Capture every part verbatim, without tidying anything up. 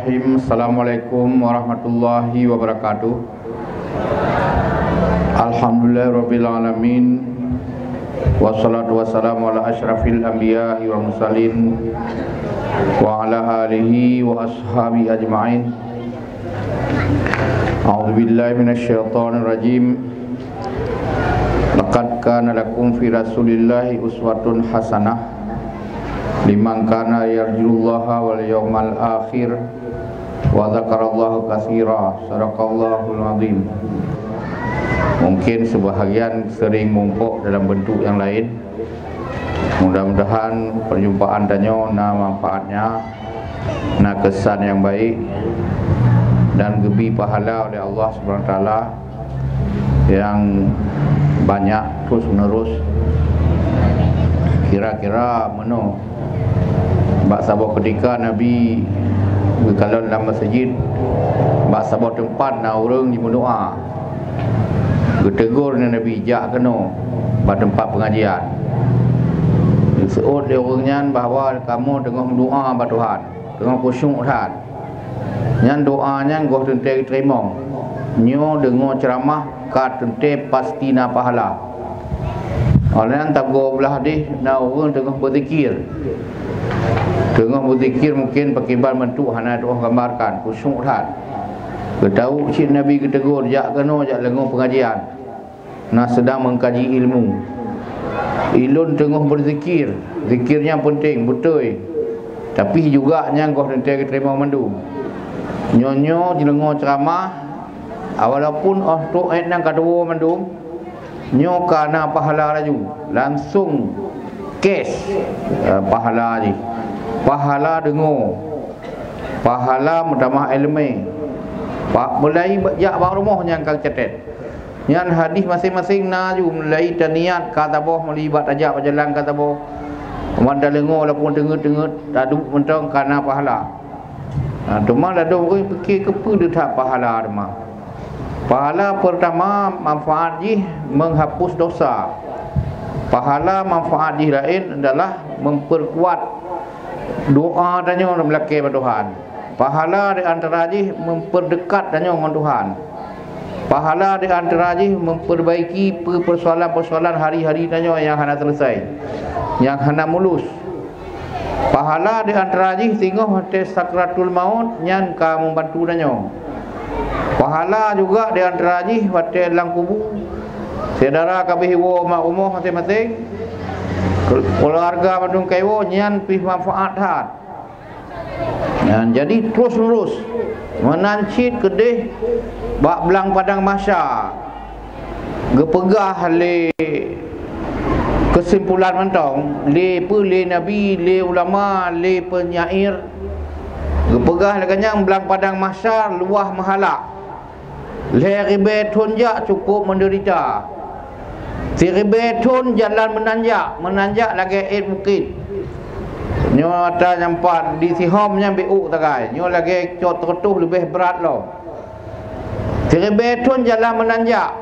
Bismillahirrahmanirrahim. Assalamualaikum warahmatullahi wabarakatuh. Alhamdulillahirabbil alamin. Wassalatu wassalamu ala asyrafil anbiya'i wal mursalin wa ala alihi wa ashabihi ajma'in. A'udzubillahi minasyaitonirrajim. Laqad kana lakum fi Rasulillahi uswatun hasanah liman kana yarjullaha wal yaumal akhir wa dzakarallaha katsira. Sadaqallahul azim. Mungkin sebahagian sering mumpok dalam bentuk yang lain. Mudah-mudahan perjumpaan tanyoe na manfaatnya, na kesan yang baik, dan geubri pahala oleh Allah Subhanahu wa Taala yang banyak terus menerus. Kira-kira meunoe, bak saboh keutika Nabi geukalon lam meuseujid, bak saboh teumpat na ureuëng jimeudoá. Geutegur lé Nabi, "Jak keunoe bak teumpat peungajian." Geuseuôt lé ureuëng nyan bahwa kamoe teungoh meudoá bak Tuhan, teungoh khusyuk that. Nyan doá nyan goh teuntée geuteurimong. Nyoe deungoe ceuramah ka teuntée pasti na pahala. Óh lheueh nyan tagoe blah deh na ureuëng teungoh beuzikir. Teungoh beuzikir mungken pakriban bentuk hana teuoh gambarkan, khusyuk that. Geutawök cit Nabi geutegur, "Jak keunoe, jak deungoe peungajian. Na seudang meukaji ilmu." Ilôn teungoh beuzikir. Zikir nyan peunteng, beutôi. Tapi juga nyan goh teuntée geuteurimong mandum. Nyoe-nyoe jideungoe ceuramah, walaupun óh trok ék nyan ka tuwoe mandum, nyoe ka na pahala laju. Langsung cash, eh, pahala jih. Pahala deungoe. Pahala meutamah iéleumé. Pa-, mulai ba-, jak bak rumoh nyang ka geucatet. Nyan hadih maséng-maséng na ju, mulai taniat ka saboh, mulai bak tajak bak jalan ka saboh. Wan tadeungoe walaupun teungeut-teungeut, taduek mantong ka na pahala. Ha, teuma ladôm ureuëng pike keupeue that pahala teuma. Pahala peurtama, manfaat jih menghapus dosa. Pahala manfaat jih laén adalah memperkuat doa tanyoe meulakée bak Tuhan. Pahala di antara jih memperdekat tanyoe ngon Tuhan. Pahala di antara jih memperbaiki pe-, persoalan-persoalan hari-hari tanyoe nyang hana selesai, nyang hana mulus. Pahala di antara jih singoh watée sakratul maut nyan ka membantu tanyoe. Pahala juga di antara jih watée lam kubu, syedara ka beuh iwoe mak rumoh maséng-maséng, keuluwarga mandum ka iwoe, nyan pih manfaat that. Nyan jadi terus-menerus. Meunan cit keudeh bak blang padang mahsyar. Geupeugah lé keusimpulan mantong, lé peue, lé nabi, lé ulama, lé penyair, geupeugah lagée nyan, blang padang mahsyar luwah meuhala. Lhée ribée thon jak cukup menderita. Siribée thon jalan meunanjak, meunanjak lagée ék bukét. Nyoe ata nyang pat di sihom nyan beuôk sagai, nyoe lagée cot teureutôh leubeh brat lom. Siribée thon jalan meunanjak,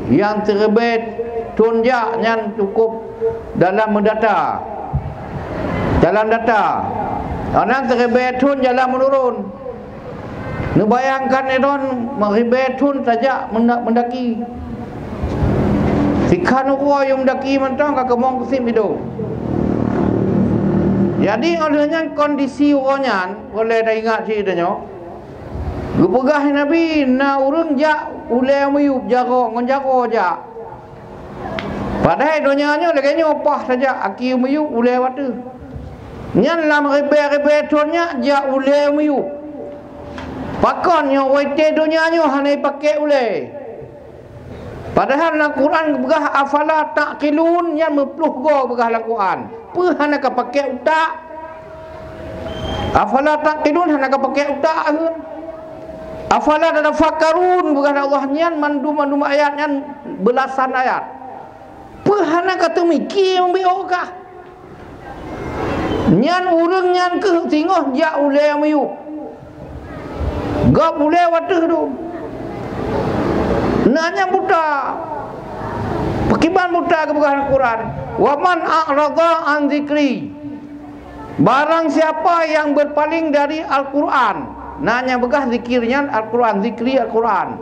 nyang siribée thon jak nyan cukup dalam meudata, dalam data. Nyan siribée thon jalan meunurun. Neubayangkan, Edon, meuribée thon tajak meunda-, meundaki. Sikhan uroe yum daki mantong ka keumong keusim idong. Jadi, óh lheueh nyan kondisi uroe nyan, ulée taingat cit tanyoe, geupeugah Nabi, na ureuëng jak ulée miyueb jaroe ngon jaroe jak. Padahai donya nyoe lagée nyoe paih saja, aki miyueb ulée wateuh. Nyan lam ribée-ribée thon nyan jak ulée miyueb. Pakon nyoe watée donya nyoe hana jipakék ulée? Padahai lam Quran geupeugah, "Afala ta'qilun," nyan meuploh goe geupeugah lam Quran. Peue hana kapakék utak? "Afala ta'qilun," hana kapakék utak, akhé. "Afala tatafakkarun," geupeugah Allah, nyan mandum-mandum ayat nyan beulasan ayat. Peue hana kateumiki meubiôh kah? Nyan ureuëng nyan kheueh singoh jak ulée miyueb. Gob ulée wateuh dum. Na nyang buta. Pakriban buta geupeugah lam Quran, "Wa man a'rada an dzikri." Barang siapa yang berpaling dari Al-Quran, na nyang peugah zikir nyan Al-Quran, zikri Al-Quran.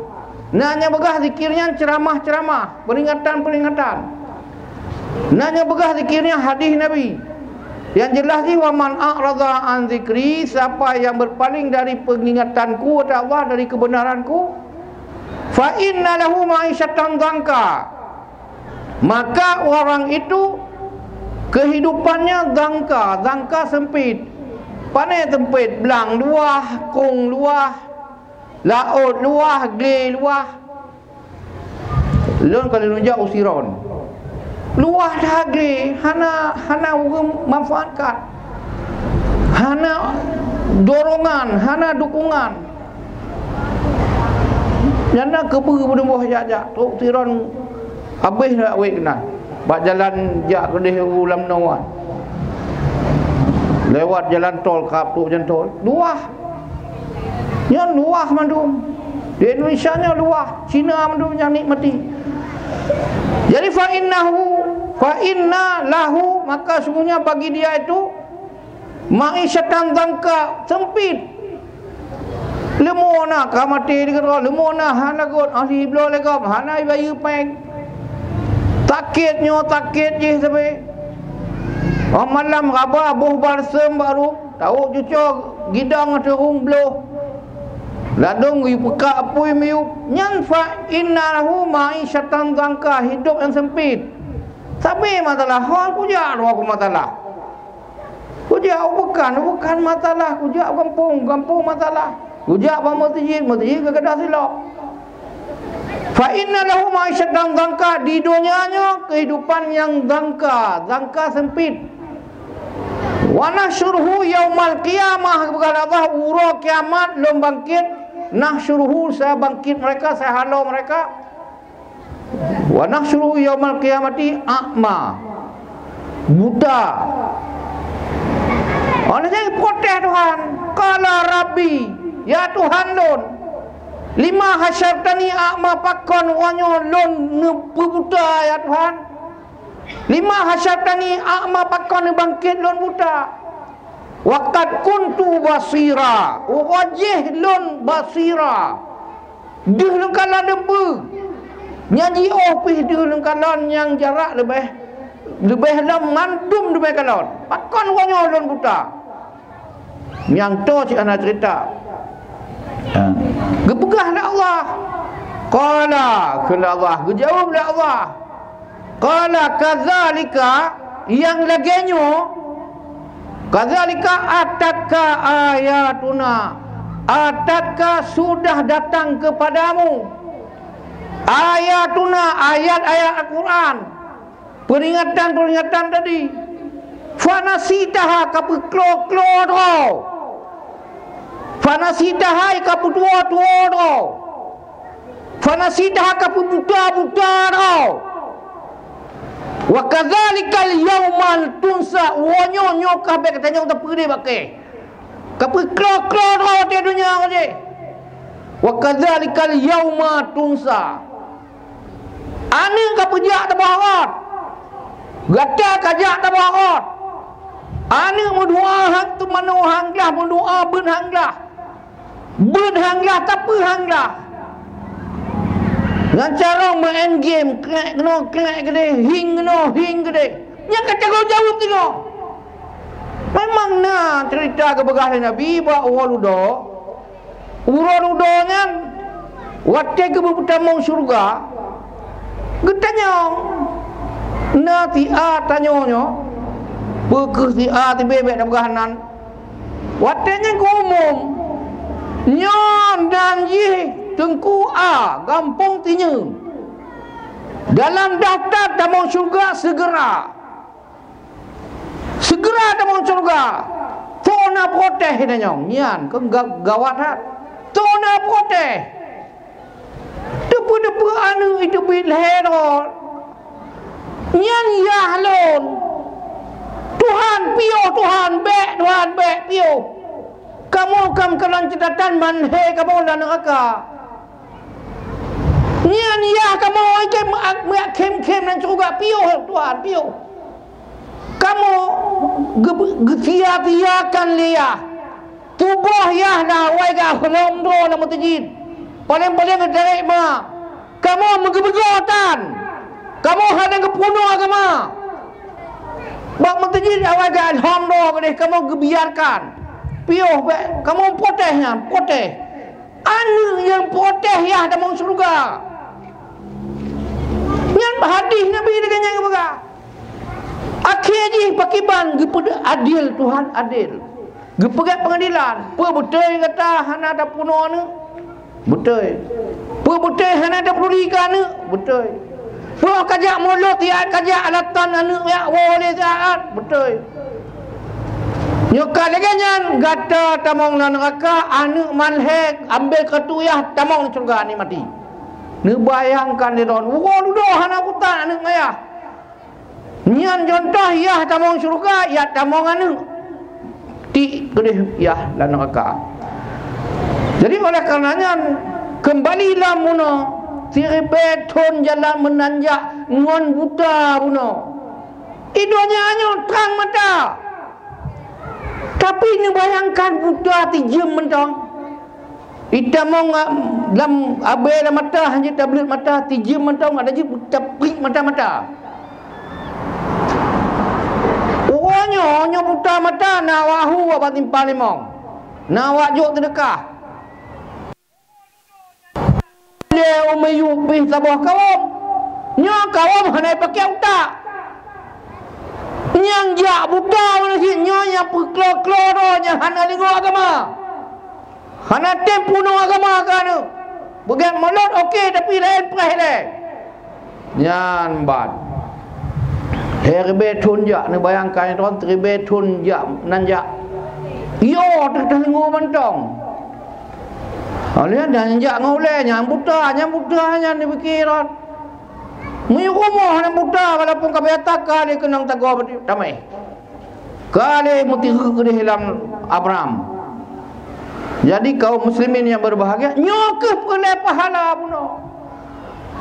Na nyang peugah zikir nyan ceramah-ceramah, peringatan-peringatan. Na nyang peugah zikir nyan hadis Nabi. Yang jelas jih, "Wa man a'rada an zikri," siapa yang berpaling dari pengingatanku, kata Allah, dari kebenaranku, "fa inna lahu ma'isyatan dhanka." Maka orang itu kehidupannya dhanka, dhanka sempit. Pane sempit, blang luwah, kong luwah, laôt luwah, glé luwah. Lôn ka lôn jak u Siron. Luwah that glé, hana, hana ureuëng manfaatkan. Hana dorongan, hana dukungan. Nyan na keubeue beudeumoh jak-jak, trok Siron habéh na wék na. Bak jalan jak keudeh u Lamno wan. Lewat jalan tol, kab trok jalan tol. Luwah. Nyan luwah mandum. Di Indonesia nyoe luwah. Cina mandum nyang nikmati. Jadi, fa innahu, fa inna lahu, maka sungguhnya bagi dia itu ma'isyatan dhanka, sempit. Leumo na ka maté di keudroe, leumo na hana göt, ahli bloe lé gob, hana ibayeue péng. Sakét nyoe, sakét jih sabe. Óh malam raba boh balsem bak rueng, tawök cucoe gidang ateueh rueng bloh. Ladôm geuyue peukak apui miyueb. Nyan fa inna lahu ma'isyatan dhanka, hidup nyang sempit. Sabe masalah, ho kujak droe keu masalah. Kujak u peukan, u peukan masalah, kujak u gampông, gampông masalah. Kujak bak meuseujid, meuseujid geugadah silop. Fa inna lahu ma'isyatan dhanka, di donya nyoe keuhidupan nyang dhanka, dhanka sempit. Wa nahsyuruhu yaumal qiyamah, geupeugah lé Allah, uroe kiamat lôn bangkét, nahsyuruhu, saya bangkit mereka, saya halo mereka. Wa nahsyuruhu yaumal qiyamati a'ma, buta. Óh lheueh nyan protes Tuhan, "Qala Rabbi, ya Tuhan lôn, lima hasyartani a'ma, pakon uroe nyoe lôn neupeubuta, ya Tuhan? Lima hasyartani a'ma, pakon neubangkét lôn buta? Wa qad kuntu basira, uroe jih lôn basira." Deuh lôn kalon dum peue. Nyan jiôh pih deuh lôn kalon nyang jarak leubeh, leubeh lom mandum dumè kalon. Pakon uroe nyoe lôn buta? Nyang toe cit hana cerita. Ha. Geupeugah lé Allah. Qala, kheun lé Allah, geujaweueb lé Allah. Qala kadzalika, nyang lagèe nyoe, kadzalika atatka ayatuna, atatka sudah datang kepadamu, ayatuna, ayat-ayat Al-Quran, peringatan-peringatan tadi, fanasitaha, kapeuklo-klo droe, fanasitaha, kapeutwo-two droe. Fanasitaha, kapeubuta-buta droe. Wa kadzalikal yauma tunsa, uroe nyoe, nyoe ka bèk gata nyang tapeudeh bak kèe. Kapeuklo-klo droe watèe donya watèe. Wa kadzalikal yauma tunsa. Aneuk kapeujak tabah rot. Gata kajak tabah rot. Aneuk meudoa han teumanoe han glah, meudoa beuet han glah. Beuet han glah, tapeue han glah. Ngon carông meu'en game, klek keunoe, klek keudeh, hing keunoe, hing keudeh. Nyan ka tanggung jaweueb singoh. Memang na ceurita geupeugah lé Nabi bak uroe dudoe. Uroe dudoe nyan, watèe geupeutamong syeuruga, geutanyong, na si A tanyoe nyoe, peu kheueh si A tibèe bèk tapeugah nan. Watèe nyan geuumum, nyoe nan jih Teungku A, gampông Tinyeue. Dalam daftar tamong syeuruga seugera. Seugera tamong syeuruga. Toh na protes geutanyoe, nyan keuh ga-, gawat that. Toh na protes. Teupeu-teupeu aneuk jiteubiet lhèe rot. Nyan yah lôn. Tuhan, piôh Tuhan, bèk Tuhan, bèk, piôh. Kamoe ka meukalon catatan ban lhèe kamoe lam neuraka. Nyan yah kamoe ikèe meuak-meuak khém-khém lam syeuruga, piôh Tuhan, piôh. Ka Kamoe geu-, geusia-siakan lé yah. Tuboh yah na awai geuhom droe lam meuseujid. Paleng-paleng geutarek ma. Kamoe meugeubeudôh tan. Kamoe hana geupeurunoe agama. Bak meuseujid awai geuhom droe keudeh kamoe geubiarkan. Piôh bèk kamoe protes nyan, protes. Aneuëk nyang protes yah tamong syeuruga. Nyan hadis Nabi lagèe nyan geupeugah. Akhé jih pakriban geupeuadil Tuhan adil. Geupeugah peungadilan, peue beutôi gata hana tapeurunoe aneuëk? Beutôi. Peue beutôi hana tapeuduli keu aneuëk? Beutôi. Peue kajak mulod siat kajak alatan aneuëk jak woe lé siat? Beutôi. Nyoe ka lagèe nyan gata tamong lam neuraka, aneuëk malhé ambel keu tuyah tamong syeuruga nikmati. Neubayangkan lé droen, uroe dudoe hana kutan aneuëk mayah. Nyan contoh yah tamong syeuruga, yah tamong aneuëk. Tiek keudeh yah lam neuraka. Jadi oleh karena nyan keumbali lam bunoe, siribèe thon jalan meunanjak ngon buta bunoe. I donya nyoe trang mata. Tapi neubayangkan buta tijeuem mantong. Itamong lam abèe lam mata, hana tableut mata, tijeuem mantong, ada jih taprik mata-mata. Uroe nyoe, nyoe buta mata na awak hu bak simpang limong. Na awak jok seudeukah. Lé u miyueb pih saboh kawöm. Nyoe kawöm hana jipakè utak. Nyang jak buta manusia nyoe nyang peuklo-klo droe nyang hana lingoe agama. Hana tem peurunoe agama keu aneuëk. Peugét mulod oke, tapi laén preh ilèe. Nyan ban. Siribèe thon jak, neubayangkan droen siribèe thon jak nan jak. Yo, teuh-teuh lingoe mantong. Oleh nyan jak ngon ulèe, nyang buta, nyang buta nyan dipike droen. Meunyoe rumoh nyang buta, walaupun ka biasa ka lé keunong tagoe tamèh. Ka lé meutireuek keudeh lam abram. Jadi kaum muslimin nyang berbahagia, nyoe kheueh peureulèe pahala bunoe.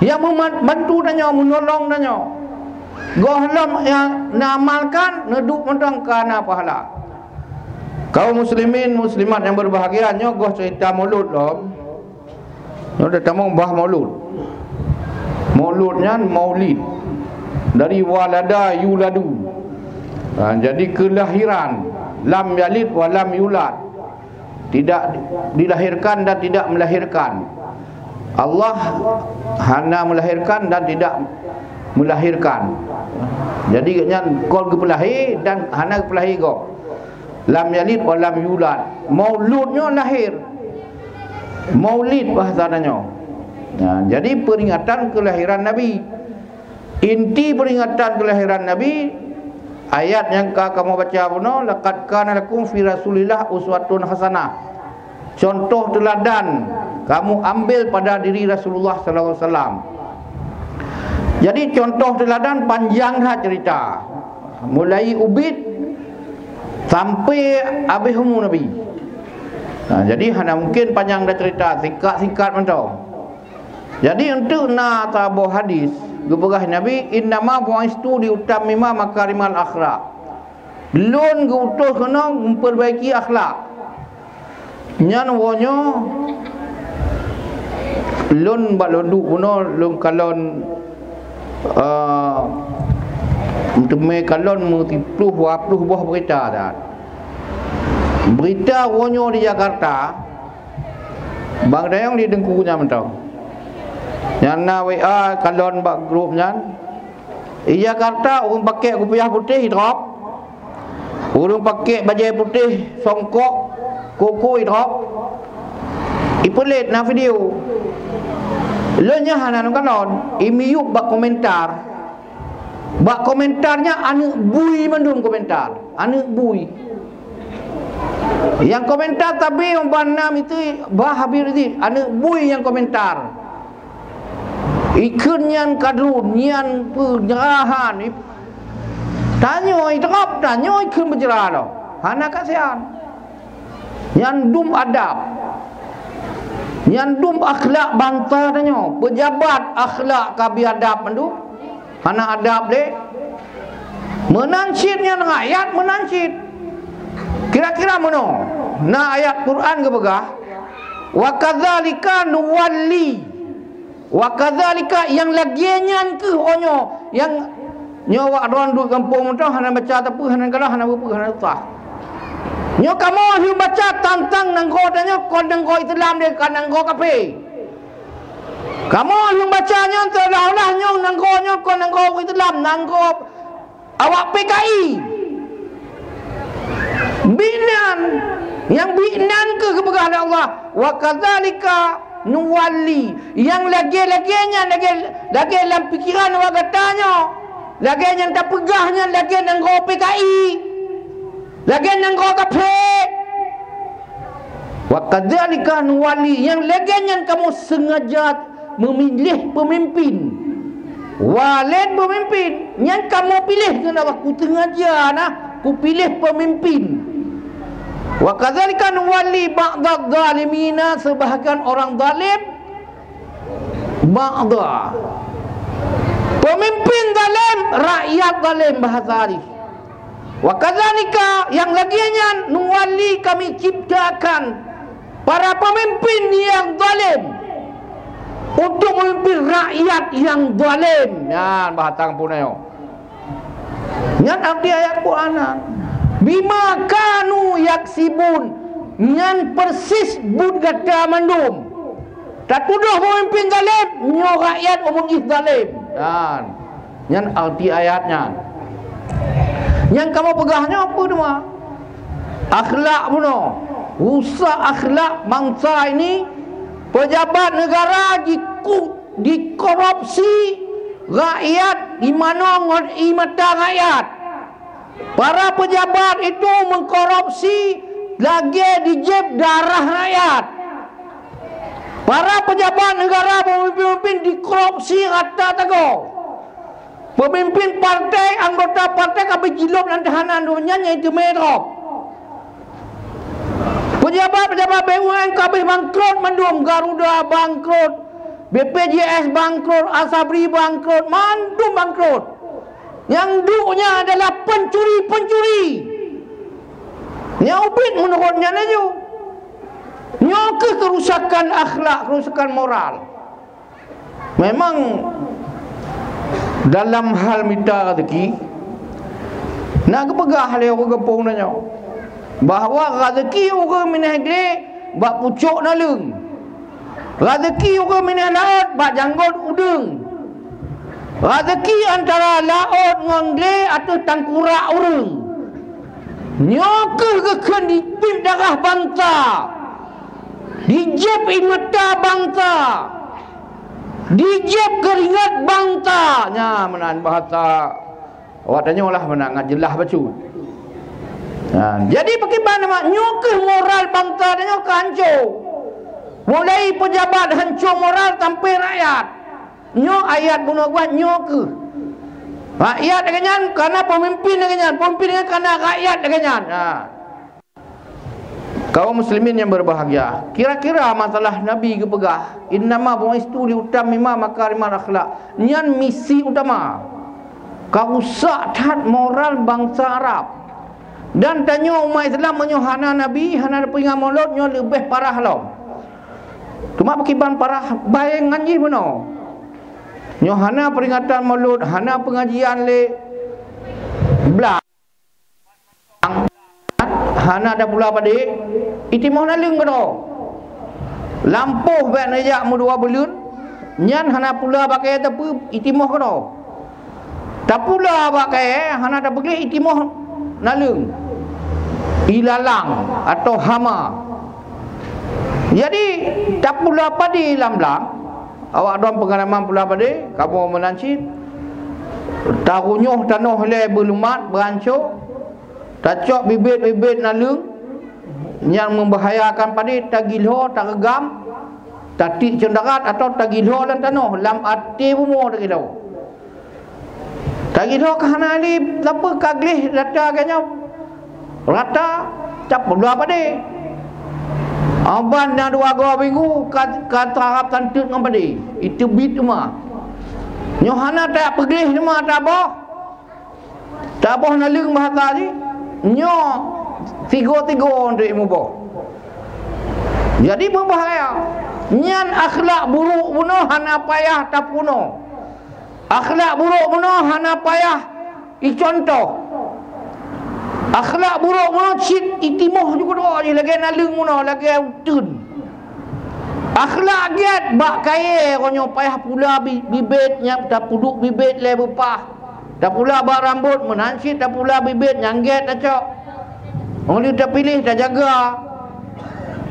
Nyang meubantu tanyoe, meunolong tanyoe. Gohlom nyang neuamalkan, neuduek mantong ka na pahala. Kaum muslimin muslimat nyang berbahagia, nyoe goh cerita mulod lom. Nyoe tamong bah maulud. Maulud nyan maulid. Dari walada yuladu. Ha, jadi kelahiran. Lam yalid wa lam yulad. Tidak dilahirkan dan tidak melahirkan. Allah hana melahirkan dan tidak melahirkan. Jadi nyan kon geupeulahé dan hana geupeulahé gob. Lam yalid wa lam yulad. Maulud nyoe lahir. Maulid bahasa tanyoe. Nah, jadi peringatan kelahiran Nabi. Inti peringatan kelahiran Nabi, ayat nyang ka kamoe baca bunoe, "Laqad kana lakum fi Rasulillah uswatun hasanah." Contoh teladan kamu ambil pada diri Rasulullah sallallahu alaihi wasallam. Jadi contoh teladan panjang that cerita. Mulai ubit sampai habéh umu Nabi. Nah, jadi hana mungkin panjang dah cerita, singkat-singkat mantong. Jadi untuk na saboh hadis geupeugah Nabi, "Innama bu'istu liutammima makarimal akhlak." Lôn geuutus keunoe memperbaiki akhlak. Nyan woe nyoe lôn bak lôn duek bunoe lôn kalon, eh, meuteumé kalon meusiploh dua ploh boh berita that. Berita woe nyoe di Jakarta, bang dayong di Teungku nyan mantong. Nyan na W A kalon bak grup nyan. Di Jakarta ureuëng pakai kupiah putéh idrop. Ureuëng pakai bajée putéh songkok koko idrop. Ipeulet na video. Lôn nyan hana lôn kalon, imiyup bak komentar. Bak komentar nyan aneuëk bui mandum komentar. Aneuëk bui. Nyang komentar tabi umpan nam itu bah Habib Rizieq, aneuëk bui nyang komentar. Ikheun nyan kadrun, nyan peunyeurahan. Tanyoe idrop, tanyoe ikheun beujeurah lom. Hana kasihan. Nyan dum adab. Nyan dum akhlak bansa tanyoe. Pejabat akhlak ka bi adab mandum. Hana adab lé. Meunan cit nyan rakyat meunan cit. Kira-kira meunoe, na ayat Quran geupeugah, "Wa kadzalika nuwalli." Wa kadzalika, nyang lagèe nyan kheueh, oh nyoe, nyang nyoe awak droe duek gampông mantong hana baca teupeu, hana galah, hana beupeu, hana tutoe. Nyoe kamoe lheueh baca tantang nanggroe tanyoe kon nanggroe Islam, deh, ka nanggroe kafé. Kamoe lheueh baca nyoe seolah-olah nyoe nanggroe nyoe kon nanggroe Islam, nanggroe awak P K I. Binan, nyang binan kheueh geupeugah lé Allah, "Wa kadzalika nuwalli." Nyang lagèe-lagèe nyan, lagèe, lagèe lam pikeran awak gata nyoe, lagèe nyang tapeugah nyan lagèe nanggroe P K I, lagèe nanggroe kafé. "Wa kadzalika nuwalli," nyang lagèe nyan kamoe seungaja meumiléh peumimpin. Walid peumimpin, nyan kamoe piléh keunan, bah, kuteungaja na, kupiléh peumimpin. "Wa kadzalika nuwalli ba'dadz zalimina," seubahgian orang zalim, ba'dha. Peumimpin zalim, rakyat zalim, bahasa jih. "Wa kadzalika," nyang lagèe nyan, "nuwalli," kami ciptakan para pemimpin nyang zalim untuk memimpin rakyat nyang zalim. Nyan bahasa kamoe nyoe. Nyan arti ayat Quran nyan. "Bima kanu yaksibun," nyan persis buet gata mandum. Tatudoh pemimpin zalim, nyoe rakyat umum jih zalim. Nyan. Nyan arti ayat nyan. Nyang kamoe peugah nyoe peue teuma? Akhlak bunoe. Rusak akhlak bansa ini, pejabat negara jiku-, jikorupsi rakyat di manoe ngon ie mata rakyat. Para pejabat itu mengkorupsi lagèe dijép darah rakyat. Para pejabat negara, pemimpin-pemimpin dikorupsi rata sagoe. Pemimpin partai, anggota partai ka beujilop lam tahanan donya nyang itu merok. Pejabat-pejabat B U M N ka habéh bangkrot mandum, Garuda bangkrot, B P J S bangkrot, Asabri bangkrot, mandum bangkrot. Nyang duek nyan adalah pencuri-pencuri. Nyan ubit meunurot nyan laju. Nyoe kheueh kerusakan akhlak, kerusakan moral. Memang dalam hal mita rezeki, na geupeugah lé ureueng gampông tanyoe bahwa rezeki ureueng minah glé bak pucok naleueng. Rezeki ureueng minah laôt bak janggot udeueng. Rezeki antara laôt ngon glé ateueh tangkurak ureueng. Nyoe kheueh geukheun dipiep darah bansa, dijép ie mata bansa, dijép keuringat bansa. Nyan meunan bahasa awak tanyoe lah meunan, ngat jeulaih bacut. Ha, jadi pakriban teuma, nyoe kheueh moral bansa tanyoe ka hanco. Mulai pejabat hanco moral sampai rakyat. Nyoe ayat bunoe buet nyoe kheueh. Rakyat lagèe nyan, kana pemimpin lagèe nyan, pemimpin lagèe nyan, kana rakyat lagèe nyan. Ha. Kaum muslimin yang berbahagia, kira-kira masalah Nabi geupeugah, "Innama bu'istu liutammima makarimal akhlak." Nyan misi utama. Ka rusak that moral bansa Arab. Dan tanyoe umat Islam meunyoe hana Nabi, hana peuingat Maulud, nyoe leubeh parah lom. Teuma pakriban parah bayeue ngon jih bunoe. Nyoe hana peringatan Maulud, hana pengajian lé blang, hana tapula padé, itimoh naleueng keudroe. Lampôh bèk neujak meudua buleuen, nyan hana pula bak kayèe teupeu, itimoh keudroe. Tapula bak kayèe hana tapeugleh, itimoh naleueng, ilalang atau hama. Jadi, tapula padé lam blang, awak droe peungalaman pula padé, kamoe meunan cit, tarunyuh tanoh ilèe beulumat, beuhanco, tacok bibit-bibit naleueng nyang membahayakan padé, tagilho, tareugam, tatiek cong darat atau tagilho lam tanoh, lam até bumoe tagilho. Tagilho ka hana lé sapeue ka gleh rata geuh nyoe. Rata, tapula padé. Aban na dua goe minggu ka, ka tarap tanteut ngon padé. Iteubiet teuma. Nyoe hana tapeugleh teuma taboh. Saboh naleueng bahasa jih, nyoe tigo-tigo untuk muboh. Jadi beubahaya. Nyan akhlak buruk bunoe hana payah tapeurunoe. Akhlak buruk bunoe hana payah icontoh. Akhlak buruk bunoe cit itimoh ju keudroe jih lagèe naleueng bunoe, lagèe uteuen. Akhlak gét bak kayèe, uroe nyoe payah pula bi-, bibet nyang tapeuduek bibet lé beupah. Tapula bak rambot, meunan cit tapula bibet nyang gét tacok. Óh lheueh tapiléh tajaga,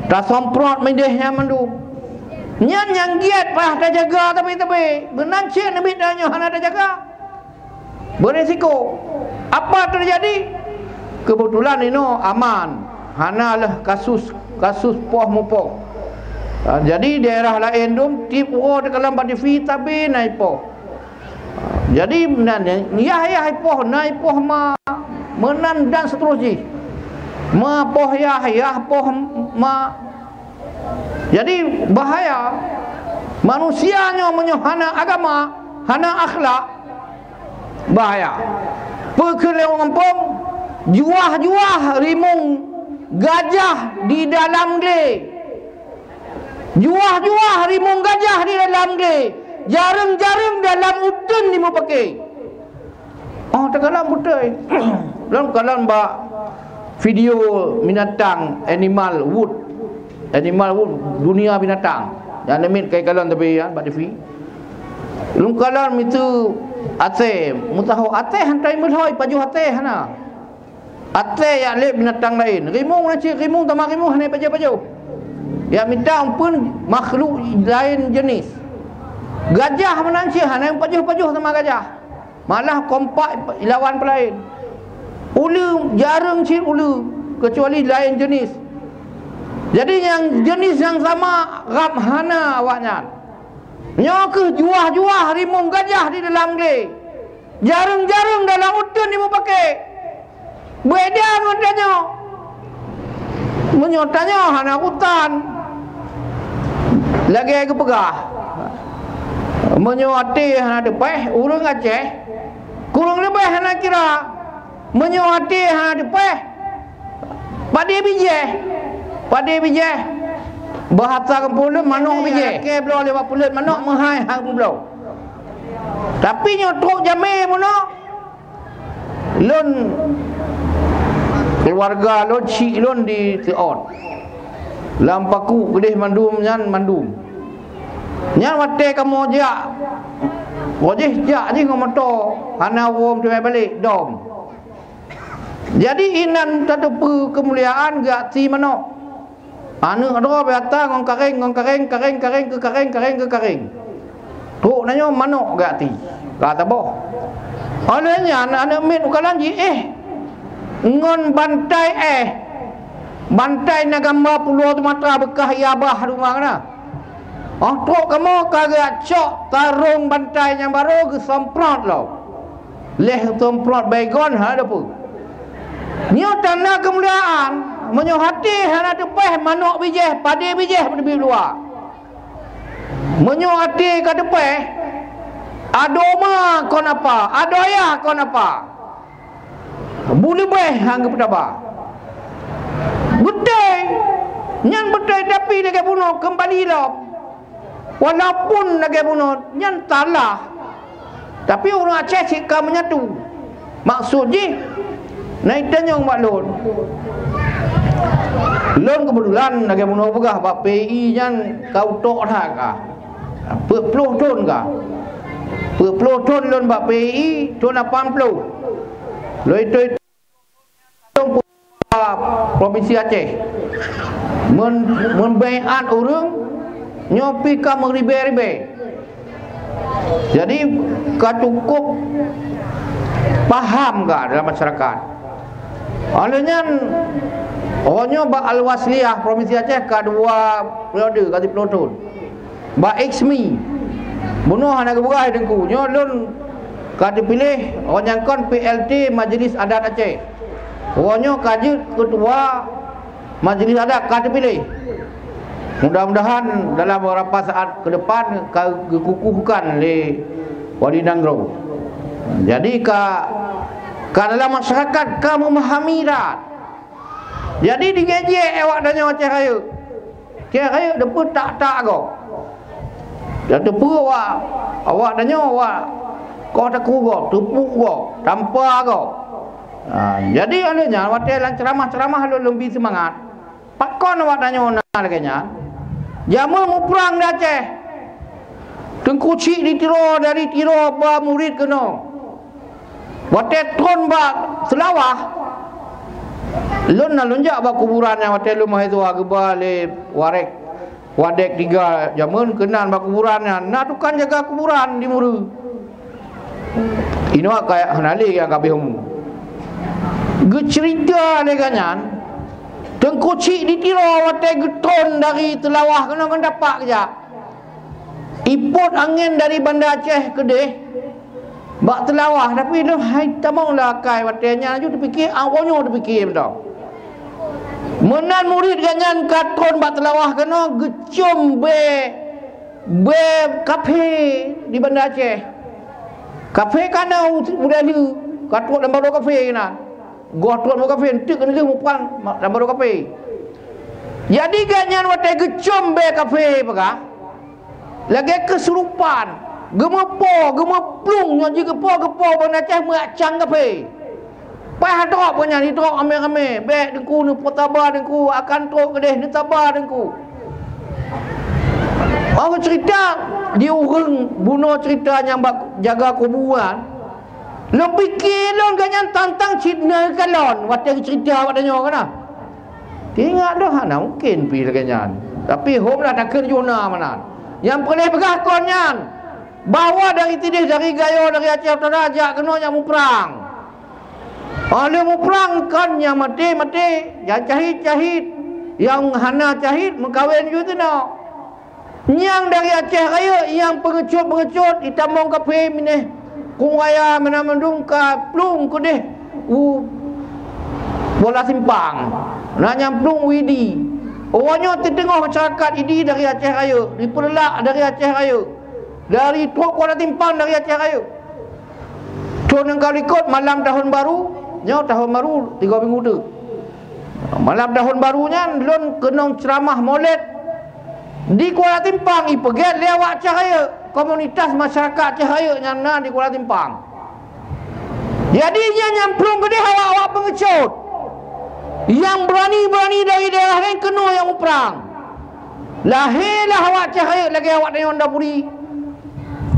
tasemprot mideh nyan mandum. Nyan nyang gét payah tajaga tapi-tapi, meunan cit namiet tanyoe hana tajaga. Beresiko. Apa teujadi? Keubeutulan inoe aman, hana lheueh kasus, kasus poh mupoh. Ha, jadi daerah laén dum tiep uroe teukalon bak T V sabe na ipoh. Jadi meunan, yah-yah ipoh, na ipoh ma, meunan dan seterus jih. Ma poh yah, yah poh ma. Jadi bahaya. Manusia nyoe meunyoe hana agama, hana akhlak, bahaya. Peue kheun lé ureueng gampông, juah-juah rimueng gajah di dalam glé. Juah-juah rimueng gajah di dalam glé, jareueng-jareueng dalam uteuen jimeupaké. Oh, teukalon beutôi. Lôn kalon bak video binatang, Animal World. Animal World, dunia binatang. Nyang namiet kai kalon tapi ya, bak T V. Lôn kalon miseue asèe, meusaho asèe hantai meulhôi, pajoh asèe hana. Asèe jak lé binatang laén. Rimueng na cit rimueng, teuma rimueng hana pajoh-pajoh. Jak mita umpeuen makhluk laén jenis. Gajah meunan cit hana pajoh-pajoh teuma gajah. Malah kompak ilawan peulaén. Uleue jareueng cit uleue, keucuali laén jenis. Jadi nyang jenis nyang sama rab hana awaknyan. Nyoe kheueh juah-juah rimueng gajah di dalam glé. Jareueng-jareueng dalam uteuen jimeupaké. Beda ngon tanyoe. Meunyoe tanyoe hana urusan, lagèe geupeugah, meunyoe até hana teupéh, ureueng Aceh kureueng leubeh hana kira. Meunyoe até hana teupéh, padé bijéh. Padé bijéh. Bahasa gampông lôn manok bijéh. Lakèe bloe lé bak peuleut manok meuhai hana geubloe. Tapi nyoe trok jamé bunoe, lôn, keuluwarga lôn, chik lôn di Seuôt. Lam paku keudéh mandum nyan mandum. Nyan watèe kamoe jak, wajéh jak jih ngon moto, hana uroe teumé balek, dom. Jadi inan tateupeue keumuliaan geuaksi manok. Aneuk droe biasa ngon karéng, ngon karéng, karéng, karéng keu karéng, karéng keu karéng. Trok na nyoe manok geuaksi, ka saboh. Óh lheueh nyan aneuk miet u kalon jiéh ngon bantai éh. Bantai na gamba pulo Sumatra beukah ia bah rumoh na. Óh trok kamoe ka geucok sarong bantai nyang barô geusemprot lom. Lheueh semprot Baygon hana teupeu. Nyoe tanda keumuliaan, meunyoe até hana teupéh manok bijéh, padé bijéh teubiet luwa. Meunyoe até ka teupéh, adoe ma kon apa, adoe yah kon apa. Buleubeh han geupeutaba. Beutôi, nyan beutôi tapi lagèe bunoe keumbali lom. Walaupun lagèe bunoe nyan salah, tapi ureueng Aceh cit ka meunyetu. Maksud jih, na itanyong bak lôn. Lôn keubeutulan lagèe bunoe peugah bak P I I nyan ka utok that ka. Peuet ploh thon ka. Peuet ploh thon lôn bak P I I, thon lapan ploh. Lôn itong Provinsi Aceh men-, meubaiat ureueng nyoe pih ka meuribèe-ribèe. Jadi ka cukup paham ka dalam masyarakat. Oleh nyan, uroe nyoe bak Al-Wasliyah Provinsi Aceh ka dua periode, ka siplôh thon. Bak X M I, bunoe hana geupeugah Teungku. Nyoe lôn ka teupiléh, uroe nyan kon P L T Majlis Adat Aceh. Uroe nyoe ka jeuet keutua Majlis Adat ka teupiléh. Mudah-mudahan dalam beberapa saat ke depan ka geukukuhkan lé Wali Nanggroe. Jadi ka Ka dalam masyarakat ka memahami that. Jadi, digejek awak tanyoe Aceh Rayeuk. Aceh Rayeuk teupeu tak-tak gob. Dan teupeu awak, awak tanyoe awak koh takue gob, teupeu gob, tampa gob. Ha, jadi, oleh nyan, watée lam ceramah-ceramah lôn, lôn bi seumangat. Pakon awak tanyoe na lagée nyan? Jameun muprang di Aceh. Teungku Chik di Tiro, dari Tiro ba murit keunoe. Watée tron bak Seulawah, lôn na lôn jak bak kuburan nyan watée lôn mahasiswa geuba lé Warek, Wadek tiga jameun keunan bak kuburan nyan. Na tukang jaga kuburan di Muru. Inoe ka hana lé nyang ka abéh umu. Geuceurita lé gobnyan, Teungku Chik di Tiro watée geutron dari Seulawah keunoe ngon tapak geujak. Ipot angén dari Banda Aceh keudeh bak Seulawah, tapi lôn hai tamong lam akai watée nyan laju teupike, awak nyoe teupike mantong. Meunan murit gobnyan ka tron bak Seulawah keunoe geuciom bée, bée kaphé di Banda Aceh. Kaphé ka na u-, u Deli, ka trok lam barô kaphé na. Goh trok lam barô kaphé, enteuk keuneulheueh muprang ma-, lam barô kaphé. Jadi gobnyan watée geuciom bée kaphé peugah, lagée keusurupan, geumeupo, geumeuplung, nyoe jih geupo, geupo ban Aceh meuacang kaphé. Paih trok gobnyan, jidrop ramé-ramé, "Bék Teungku, neupeusabar Teungku, akan trok keudeh, neusaba Teungku." Awak geuceurita di ureuëng bunoe ceurita nyang bak jaga kuburan. Lôn pike lôn gobnyan tantang cit na kalon watée geuceurita awak tanyoe kana. Ingat lôn hana mungken pih lagée nyan. Tapi hom lah takheun jih na meunan. Nyang peureulée peugah kon nyan, bahwa dari sideh, dari Gayo, dari Aceh Utara jak keunoe nyang muprang. Óh lheueh muprang kon nyang maté-maté, nyang cahit-cahit, nyang hana cahit meukawen ju teunoe. Nyang dari Aceh Rayeuk nyang peungeucut-peungeucut itamong kaphé mineh kung raya meunan mandum ka plueng keudeh u Kuala Simpang. Na nyang plueng u Idi. Awak nyoe teuteungoh masyarakat Idi dari Aceh Rayeuk, dipeureulak dari Aceh Rayeuk, dari trok Kuala Simpang dari Aceh Rayeuk. Thon nyang ka likot malam tahun baru, nyoe tahun baru tiga minggu teuk. Malam tahun baru nyan lôn keunong ceuramah Maulid di Kuala Simpang, ipeugét lé awak Aceh Rayeuk, komunitas masyarakat Aceh Rayeuk nyang na di Kuala Simpang. Jadi nyan nyang plueng keudeh awak-awak peungeucut nyang beurani-beurani dari daerah laén keunoe nyang muprang. Lahé lah awak Aceh Rayeuk lagée awak tanyoe Indapuri.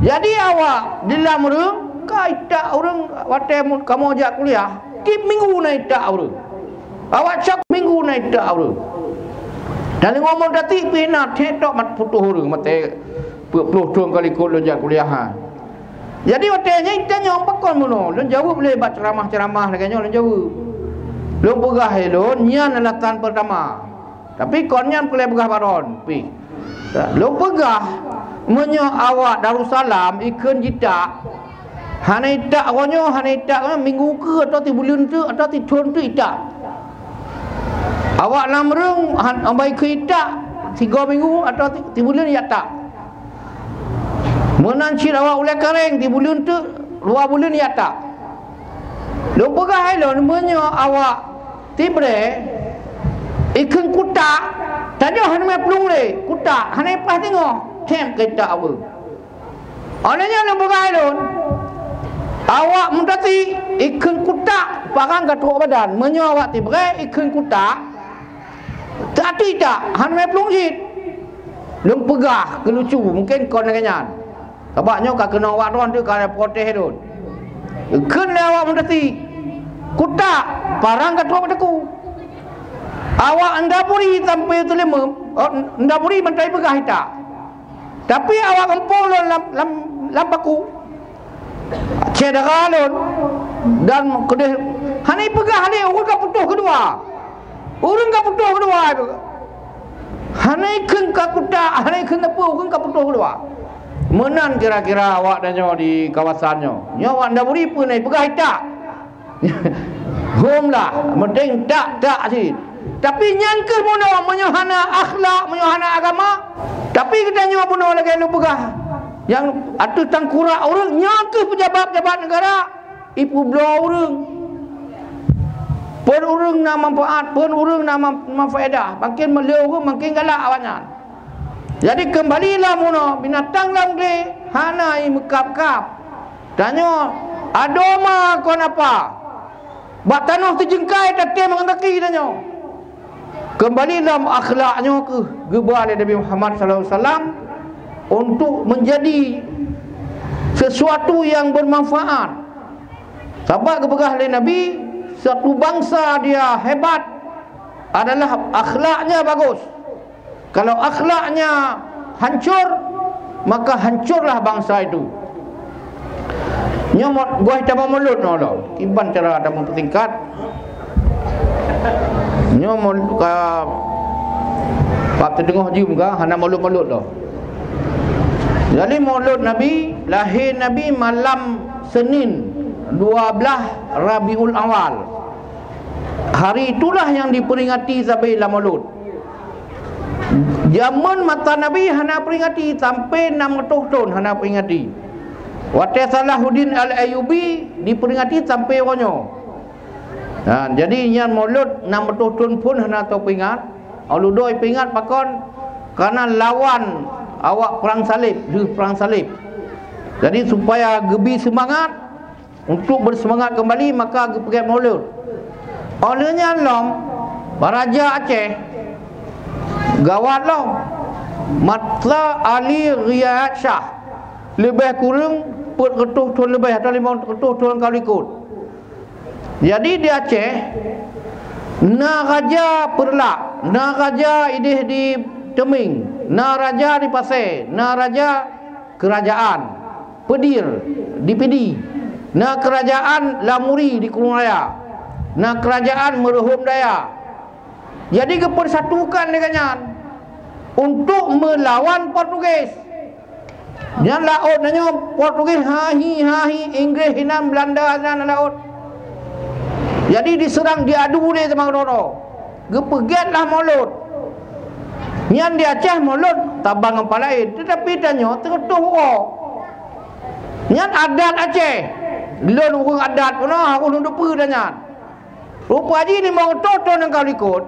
Jadi awak di lam ureuëng ka itak ureuëng watée mu-, kamoe jak kuliah. Tieb minggu na itak ureuëng. Awak cok minggu na itak ureuëng. Dan leumo meudatik pih na thét tok mat putôh ureuëng maté peuet ploh thon ka likot lôn jak kuliah. Jadi watée nyan itanyong pakon bunoe, lôn jaweueb lé bak ceuramah-ceuramah lagée nyoe lôn jaweueb. Lôn peugah lé lôn nyan alasan peurtama. Tapi kon nyan peureulée peugah baron pih. Lôn peugah, meunyoe awak Darussalam ikheun jitak, hana itak uroe nyoe, hana itak uroe nyoe, minggu keue atawa sibuleuen teuk atawa sithon teuk itak. Awak lam reung han-, hana ikheun itak, sigoe minggu atawa si-, sibuleuen itak. Meunan cit awak ulée kareng, sibuleuen teuk, dua buleuen itak. Lôn peugah lé lôn, meunyoe awak Tibrée, ikheun kutak, tanyoe hana mé plueng lé, kutak, hana paih teungoh, thém keu itak aweueng. Óh lheueh nyan lôn peugah lôn, awak meudatik, ikheun kutak, parang ka trok badan. Meunyoe awak Tibrée, ikheun kutak, teuateueh itak, hana mé plueng cit. Lôn peugah keu lucu, mungken kon lagée nyan. Sabab nyoe ka keunong awak droe teuk ka protes lôn. Kheun lé awak meudatik, kutak, parang ka trok bak teungku. Awak Indapuri sampoe Teulimeum, oh, Indapuri mantong ipeugah itak. Tapi awak gampông lôn lam, lam, lam paku. Syedara lôn dan keudeh hana ipeugah lé ureuëng ka putôh keudua. Ureuëng ka putôh keudua. Hana ikheun ka kutak, hana ikheun teupeu, ureuëng ka putôh keudua. Meunan kira-kira awak tanyoe di kawasan nyoe. Nyoe awak Indapuri peue na ipeugah itak. Hom lah, meunteng tak, tak cit. Tapi nyan kheueh bunoe, meunyoe hana akhlak, meunyoe hana agama. Tapi geutanyoe bunoe lagée lôn peugah, nyang ateueh tangkurak ureuëng, nyan kheueh peujabat-jabat neugara, ipeubloe ureuëng. Peue ureuëng na manfaat, peue ureuëng na man-, manfaedah, makin meulheueh ureuëng, makin galak awaknyan. Jadi, keumbali lom unoe, binatang lam glé hana imeukab-kab. Tanyoe, adoe ma kon apa? Bak tanoh teujeungkai tatem ngon gaki tanyoe. Keumbali lom akhlak nyoe kheueh geuba lé Nabi Muhammad sallallahu alaihi wasallam untuk menjadi sesuatu yang bermanfaat. Sabab geupeugah lé Nabi, satu bangsa dia hebat adalah akhlaknya bagus. Kalau akhlaknya hancur, maka hancurlah bangsa itu. Nyoe mo-, goh tamong mulod nyoe lom. Kiban cara tamong peutingkat. Nyoe mo-, ka, bak teudeungoh jeuem ka, hana mulod-mulod lom. Jadi mulod Nabi, lahé Nabi malam Senin, dua belas Rabiul Awal. Hari itulah yang diperingati sabe lam mulod. Jameun masa Nabi hana peringati, sampai enam ratus thon hana peringati. Watée Salahuddin Al-Ayyubi diperingati sampai uroe nyoe. Ha, jadi nyan mulod enam ratus thon pun hana teupeungat. Ulôn doi peuingat pakon? Karena lawan awak perang salib, deuh perang salib. Jadi supaya geubi seumangat, untuk berseumangat keumbali, maka geupeugét mulod. Óh lheueh nyan lom, Raja Aceh gawat lom. Masa Ali Riyad Shah, leubeh kureueng peuet reutôh thon leubeh atawa limong reutôh thon ka likot. Jadi di Aceh, na raja Peureulak, na raja idéh di Teumieng, na raja di Pasé, na raja Keurajaan Peudir di Pidie, na Keurajaan Lamuri di Krueng Raya, na Keurajaan Meureuhom Daya. Jadi, geupeusatukan lé gobnyan untuk meulawan Portugis. Nyan laôt na nyoe Portugis hahi-hahi, Inggréh inan, Beulanda inan laôt. Jadi, diseurang, diadu lé teuma keudroe-droe. Geupeugét lah mulod. Nyan di Aceh mulod tabang ngon palaén, teutapi tanyoe teureutôh uroe. Nyan adat Aceh. Lôn ureuëng adat peunoh, harôh lôn teupeue dah nyan. Rupa jih limong reutôh thon nyang ka likot,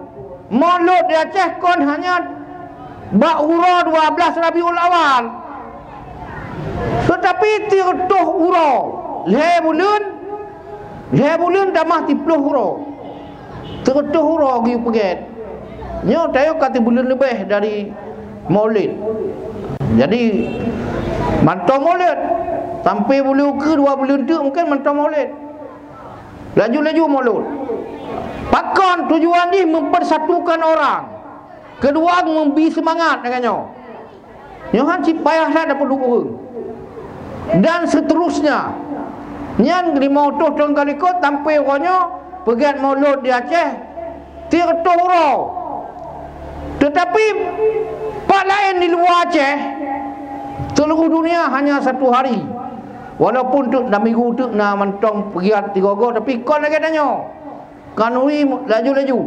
mulod di Aceh kon hanya bak uroe dua belas Rabiul Awal. Teutapi teureutôh uroe, lhée buleuen, lhée buleuen tamah siplôh uroe. Teureutôh uroe geuyue peugét. Nyoe tayue ka sibuleuen leubeh dari Maulid. Jadi, mantong Maulid. Sampai buleuen ukeue dua buleuen teuk mungken mantong Maulid. Laju-laju mulod. Pakon tujuan jih? Mempersatukan orang. Keudua, memberi seumangat deungon nyoe. Nyoe han cit payah that tapeuduek ureuëng. Dan seterusnya. Nyan limong reutôh thon ka likot sampai uroe nyoe peugét mulod di Aceh, tiep reutôh uroe. Teutapi pat laén di luwa Aceh, seuluruh dunia hanya satu hari. Walaupun teuk na migu teuk na mantong peugiat sigoe-goe, tapi kon lagée tanyoe. Khanuri laju-laju.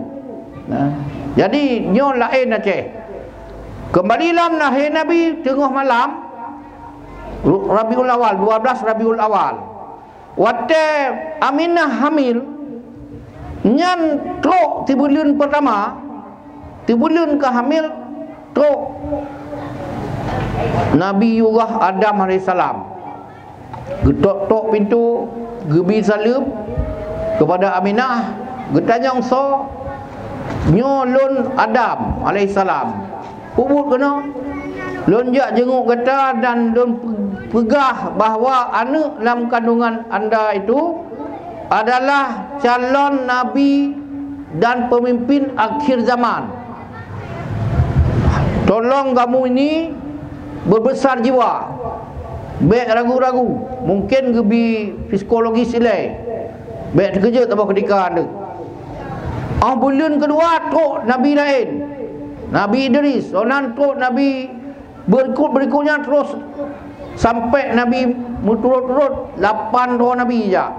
Nah, jadi nyoe laén Aceh. Keumbali lam lahé Nabi teungoh malam Rabiul Awal, dua belas Rabiul Awal. Watée Aminah hamil, nyan trok sibuleuen peurtama, sibuleuen ka hamil, trok Nabiullah Adam alaihissalam. Geutok-tok pintoe, geubi saleuem keupada Aminah, geutanyong soe, "Nyoe lôn Adam alaihissalam." "Peubuet keunoe, lôn jak jenguk gata dan lôn pe-, peugah bahwa aneuëk lam kandungan anda itu adalah calon nabi dan peumimpin akhir zaman. Tolong kamu ini beubesar jiwa, bék ragu-ragu." Mungken geubi psikologis ilée, bék teukeujot saboh keutika nyoe. Óh buleuen keudua trok nabi laén, Nabi Idris, óh nan trok nabi Beurikot-beurikot nyan terus sampai Nabi meuturot-turot lapan droe Nabi jak.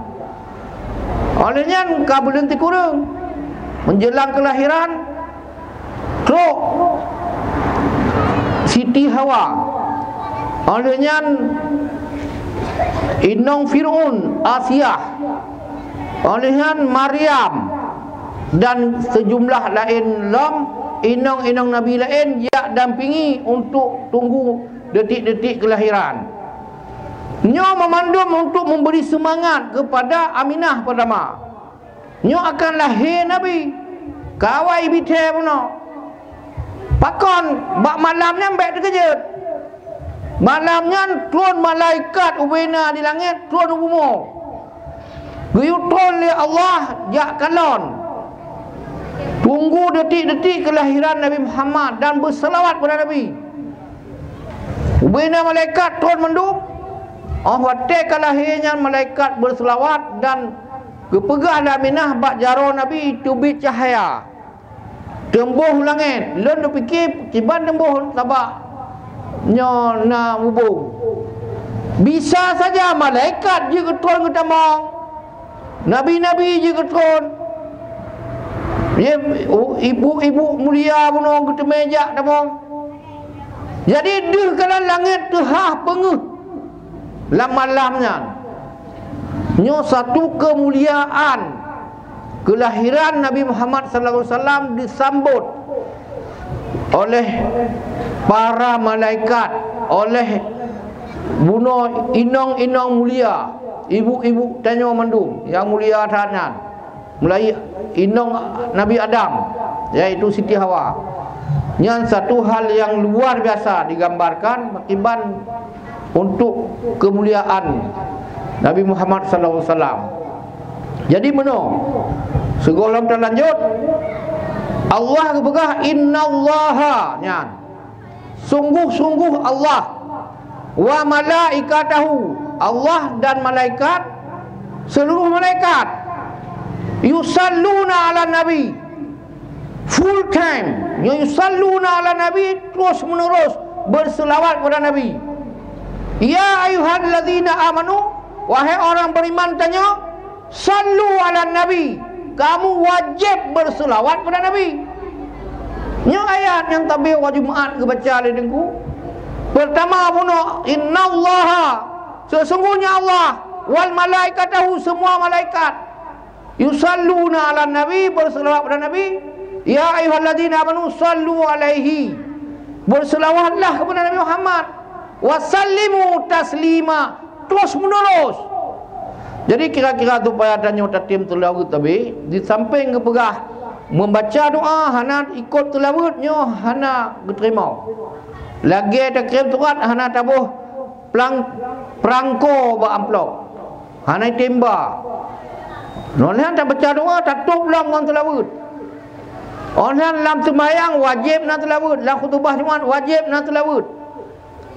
Óh lheueh nyan ka buleuen sikureueng, menjelang keulahiran, trok Siti Hawa. Óh lheueh nyan inong Fir'aun, Asiah. Óh lheueh nyan Maryam. dan seujumlah laén lom inong-inong Nabi laén jak dampingi untuk tunggu detik-detik keulahiran. Nyoe meumandum untuk memberi seumangat keupada Aminah peurtama. Nyoe akan lahé Nabi. Kawai bithée bunoe. Pakon bak malam nyan bék teukeujot. Malam nyan tron malaikat ubena di langét tron u bumoe. Geuyue tron lé Allah jak kalon. Tunggu detik-detik keulahiran Nabi Muhammad dan beuseulawat bak Nabi. Ubena malaikat tron mandum. Óh watée ka lahé nyan malaikat beuseulawat dan geupeugah lé Aminah bak jaroe Nabi teubiet cahya. Teumbôh u langét, lôn teupike kiban teumbôh sabak nyoe na bubông. Bisa saja malaikat jeuet geutron geutamong, nabi-nabi jeuet geutron, ibu-ibu mulia bunoe geuteumé jak tamong. Jadi deuh kalon langét teuhah peungeuh lam malam nyan. Nyoe satu keumuliaan keulahiran Nabi Muhammad sallallahu alaihi wasallam disambot oleh para malaikat, oleh bunoe inong-inong mulia, ibu-ibu tanyoe mandum nyang mulia that nyan. Mulai inong Nabi Adam, yaitu Siti Hawa. Nyan satu hal yang luar biasa digambarkan akiban untuk kemuliaan Nabi Muhammad sallallahu alaihi wasallam. Jadi meunoe, sigohlom talanjut, Allah geupeugah, "Innallaha," nyan, sungguh-sungguh Allah, "wa malaikatahu," Allah dan malaikat, seluruh malaikat, "yusalluna 'alan nabi," full time, "yusalluna 'alan nabi," terus menerus berselawat kepada Nabi. "Ya ayyuhallazina amanu," wahai orang beriman tanyoe, "sallu 'alan nabi," kamu wajib berselawat kepada Nabi. Nyoe ayat nyang tabé wajib Jumaat geubaca lé Teungku. Pertama bunoe, "Innallaha," sesungguhnya Allah, "wal malaikatahu," semua malaikat, "yusalluna 'alan nabi," berselawat kepada Nabi. "Ya ayyuhallazina amanu sallu 'alaihi," berselawatlah kepada Nabi Muhammad. "Wa sallimu taslima," terus menerus. Jadi kira-kira supaya tanyoe tatem teulaweuet tabi, di samping geupeugah membaca doa hana ikot teulaweuet nyoe hana geuteurimong. Lagée takirém surat hana taboh plang-, prangko bak amplop. Hana item ba. Ngon lheueh tabaca doa tatôb lom ngon teulaweuet. Óh lheueh lam seumayang wajéb na teulaweuet, lam khutubah Jumat wajéb na teulaweuet.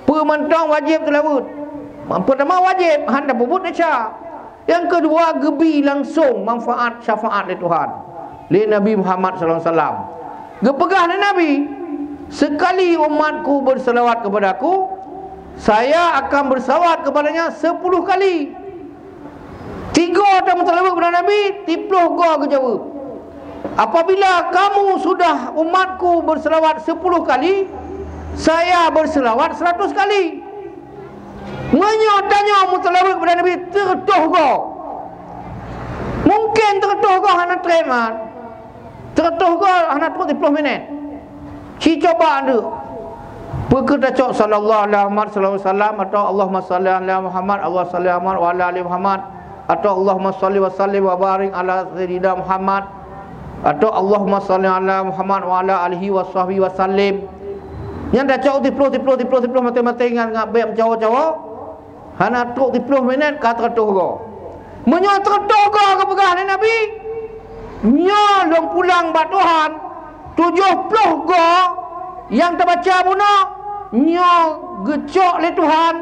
Peue mantong wajéb teulaweuet. Peurtama wajéb, han tapeubuet desya. Nyang keudua geubi langsong manfaat syafaat lé Tuhan, lé Nabi Muhammad sallallahu alaihi wasallam. Geupeugah lé Nabi, "Sekali umatku berselawat kepadaku, saya akan berselawat kepadanya sepuluh kali." Tiga tameuseulaweuet bak Nabi, siploh goe geujaweueb. "Apabila kamu sudah umatku berselawat sepuluh kali, saya berselawat seratus kali." Meunyoe tanyoe meuseulaweuet bak Nabi seratus goe, mungken seratus goe hana trép mat. Seratus goe hana trép siploh minét. Ci coba deuh. Peu kheueh tacok sallallahu alaihi Muhammad sallallahu alaihi wasallam atau Allahumma salli ala Muhammad, Allahumma salli ala Muhammad wa ala ali Muhammad, atau Allahumma salli wa sallim wa barik ala sayyidina Muhammad, atau Allahumma salli ala Muhammad wa ala alihi wa sahbihi wa sallim. Nyan tacok siploh, siploh, siploh, siploh maté-maté ngon ngabék meucawo-cawo. Hana trép siploh minét ka seratus goe. Meunyoe seratus goe geupeugah lé Nabi, nyoe lôn pulang bak Tuhan, tujoh ploh goe nyang tabaca bunoe, nyoe geucok lé Tuhan,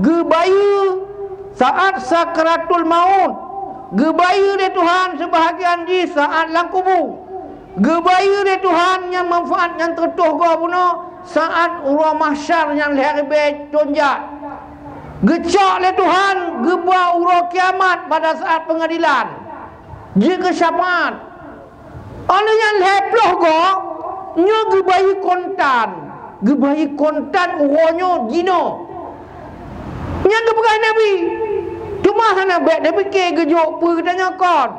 geubayeue saat sakaratul maut, geubayeue lé Tuhan seubahagian jih saat lam kubu. Geubayeue lé Tuhan nyang manfaat nyang seratus goe bunoe saat uroe mahsyar nyang lhée ribée thon jak. Geucok lé Tuhan geuba uroe kiamat pada saat peungadilan. Jeuet keu syafaat. Óh lheueh nyan lhée ploh goe nyoe geubayeue kontan, geubayeue kontan uroe nyoe jinoe. Nyan geupeugah Nabi. Teuma hana bék tapike geujok peue geutanyoe kon.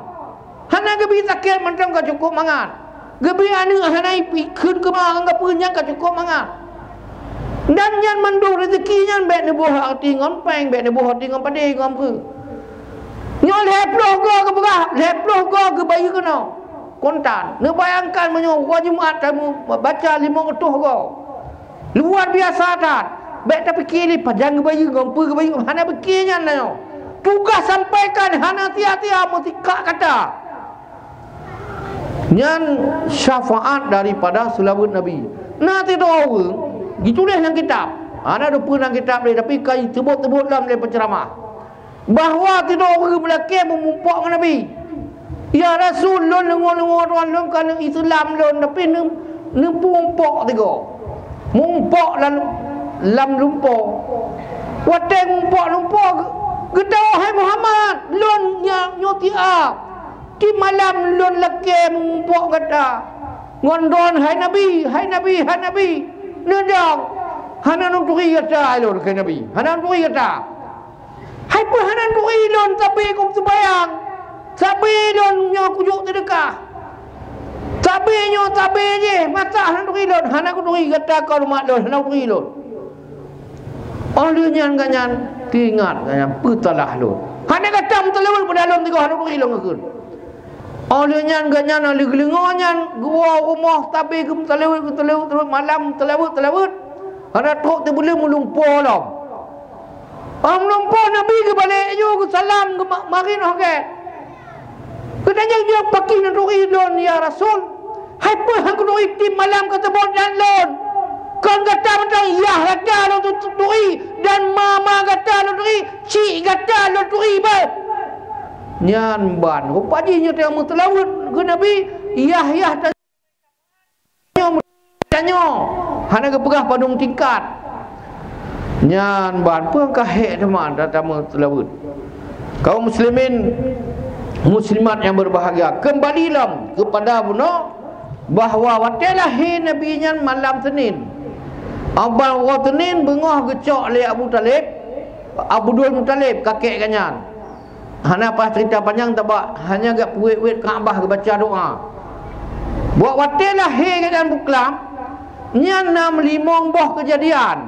Hana geubi sakét mantong ka cukôp mangat. Geubi aneuk hana ikheun keuma ngon geupeue nyan ka cukôp mangat. Dan nyan mandum rezeki nyan bèk neuboh até ngon péng, bèk neuboh até ngon padé ngon peue. Nyoe lhèe ploh goe geupeugah, lhèe ploh goe geubayeue keunoe. Kontan. Neubayangkan meunyoe uroe Jumat tamu baca limong reutôh goe. Luar biasa that. Bèk tapike lé pajan geubayeue ngon peue geubayeue, hana pike nyan nyoe. Tugaih sampaikan hana sia-sia meusikak kata. Nyan syafaat daripada seulaweuet Nabi. Na sidroe ureueng jituléh lam kitab. Hana teupeue lam kitab lé, tapi ka jisebut-sebut lom lé peuceuramah. Bahwa sidroe ureueng meulakèe meumumpok ngon Nabi. "Ya Rasul, lôn deungoe-deungoe droe lôn ka neuk Islam lôn, tapi neum-, neupeuumpok sigoe. Meuumpok lam, lam lumpoe. Watèe meuumpok lumpoe, geu-, geutawök, 'Hai Muhammad, lôn nyoe, nyoe siat. Di malam lôn lakèe meuumpok gata ngon droen, hai Nabi, hai Nabi, hai Nabi. Neudong, hana neuturi gata lôn, hai Nabi, hana neuturi gata.' Hai peue hana turi lôn sabe keu seumayang, sabe lôn nyoe kujok seudeukah, sabe nyoe sabe jéh, masa hana turi lôn, hana kuturi gata kon umat lôn, hana kuturi lôn." Óh lheueh nyan gobnyan teuingat gobnyan peue salah lôn. Hana gata meuteuleuweut peue lôn sigoe hana turi lôn geukheun. Óh lheueh nyan gobnyan óh lheueh geuleungoe nyan geuwoe rumoh sabe geumeuteuleuweut, geuteuleuweut, teuleuweut malam, teuleuweut, teuleuweut. Hana trok teubeuleum u lumpoe lom. Óh lumpoe Nabi geubalek laju geusalam geumarit óh gèt. Geutanyong, "Pakri neuturi lôn, ya Rasul? Hai peue han kuturi tiep malam ka seubot nan lôn? Kon gata mantong yah gata lôn tu-, turi dan ma-ma gata lôn turi, chik gata lôn turi beuh." Nyan ban, rupa jih nyoe teungoh meuteulaweuet keu Nabi, yah-yah ta- Tanyoe, tanyoe hana geupeugah padum tingkat. Nyan ban peue ka hék teuma tatameuseulaweuet. Kaum muslimin muslimat nyang berbahagia, kembali lom kepada bunoe bahwa watèe lahé Nabi nyan malam Senin. Ban uroe Senin beungoh geucok lé Abu Thalib, Abdul Muthalib, kakek gobnyan. Hana payah cerita panjang, tabak hanya gak peuet-peuet Ka'bah geubaca doa. Bak watèe lahé gobnyan buklam, nyan na meulimong boh keujadian.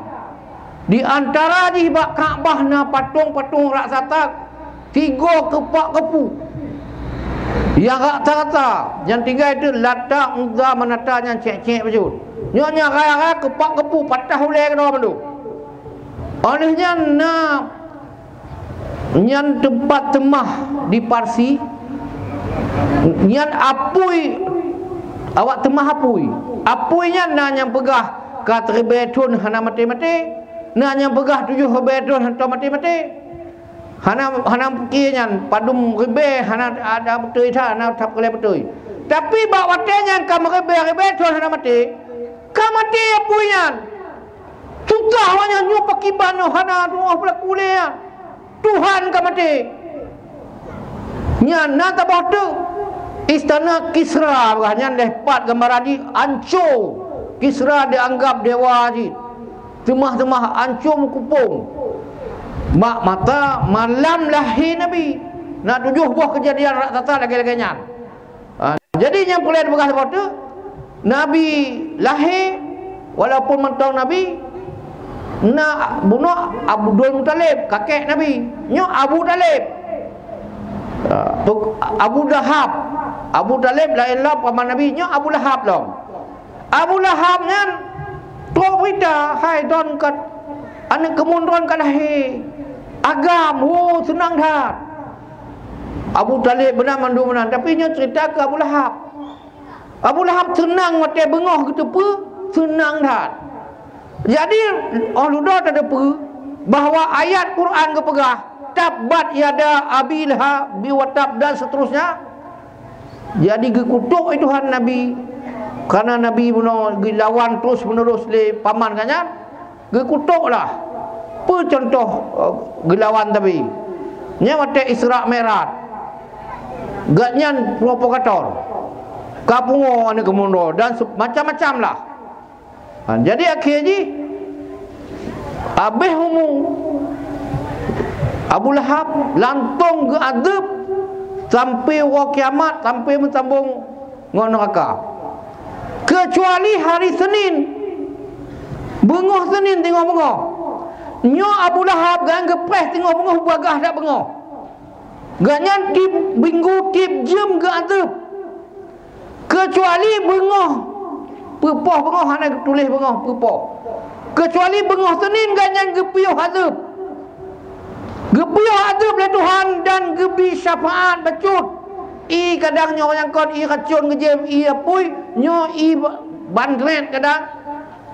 Di antara jih bak Ka'bah na patong-patong raksasa, tiga keupak keupu. Nyang raksasa, nyang tinggai teuk Lata, Uzza, Manata nyang cèk-cèk bacut. Nyoe nyang raya-raya keupak keupu, patah ulèe keudroe mandum. Óh lheueh nyan na Nyan teumpat teumah di Parsi. Nyan apui, awak teumah apui. Apui nyan na nyang peugah ka siribèe thôn hana maté-maté, na nyang peugah tujoh ribèe thôn hantom maté-maté. Hana, hana pike nyan, padum ribèe hana ada beutôi that, hana that peureulèe beutôi. Tapi bak watèe nyan ka meuribèe-ribèe thôn hana maté, ka maté apui nyan. Susah awaknyan nyoe pakriban nyoe hana tu'oh peulaku lé nyan. Tuhan ka maté. Nyan na saboh teuk istana Kisra, bah nyan lhèe pat gambaran jih, ancô. Kisra dianggap dewa jih. Teumah-teumah ancô meukupông. Bak masa malam lahé Nabi, na tujoh boh keujadian raksasa lagèe-lagèe nyan. Ha, jadi nyang peureulèe teupeugah saboh teuk, Nabi lahé, walaupun mantong Nabi, na bunoe Abdul Muthalib, kakek Nabi. Nyoe Abu Thalib. Ha, tuk-, Abu Lahab. Abu Thalib laén lom paman Nabi, nyoe Abu Lahab lom. Abu Lahab nyan trok beurita, "Hai, droen ka, aneuk keumuen droen ka lahé. Agam, ho, seunang that." Abu Thalib meunan mandum meunan, tapi nyoe cerita keu Abu Lahab. Abu Lahab seunang watèe beungoh geuteupeue, seunang that. Jadi, óh lheueh nyan tateupeue bahwa ayat Quran geupeugah, "Tabbat yada Abi Lahab wa tab," dan seterusnya. Jadi geukutok lé Tuhan Nabi, karena Nabi bunoe geulawan terus-menerus lé paman gobnyan, geukutok lah. Peue contoh, eh, geulawan Nabi? Nyan watèe Isra Mi'raj. Gobnyan provokator. Ka pungo aneuk keumuen droe dan se-, macam-macam lah. Ha, jadi akhé jih, abéh umu Abu Lahab, lantong geuadeueb, Sampai uroe kiamat, sampai meusambong ngon neuraka. Keucuali hari Senin, beungoh Senin teungoh beungoh. Nyoe Abu Lahab geupreh teungoh beungoh, beubagaih that beungoh. Gobnyan tiep minggu, tiep jeuem geuazeub. Keucuali beungoh peupoh, beungoh hana geutuléh beungoh peupoh. Keucuali beungoh Senin gobnyan geupiôh azeub. Geupiôh azeub lé Tuhan dan geubi syafaat bacut. Ié kadang nyoe nyang kon ié racôn geujém, ié apui, nyoe ié ba-, bandret kadang.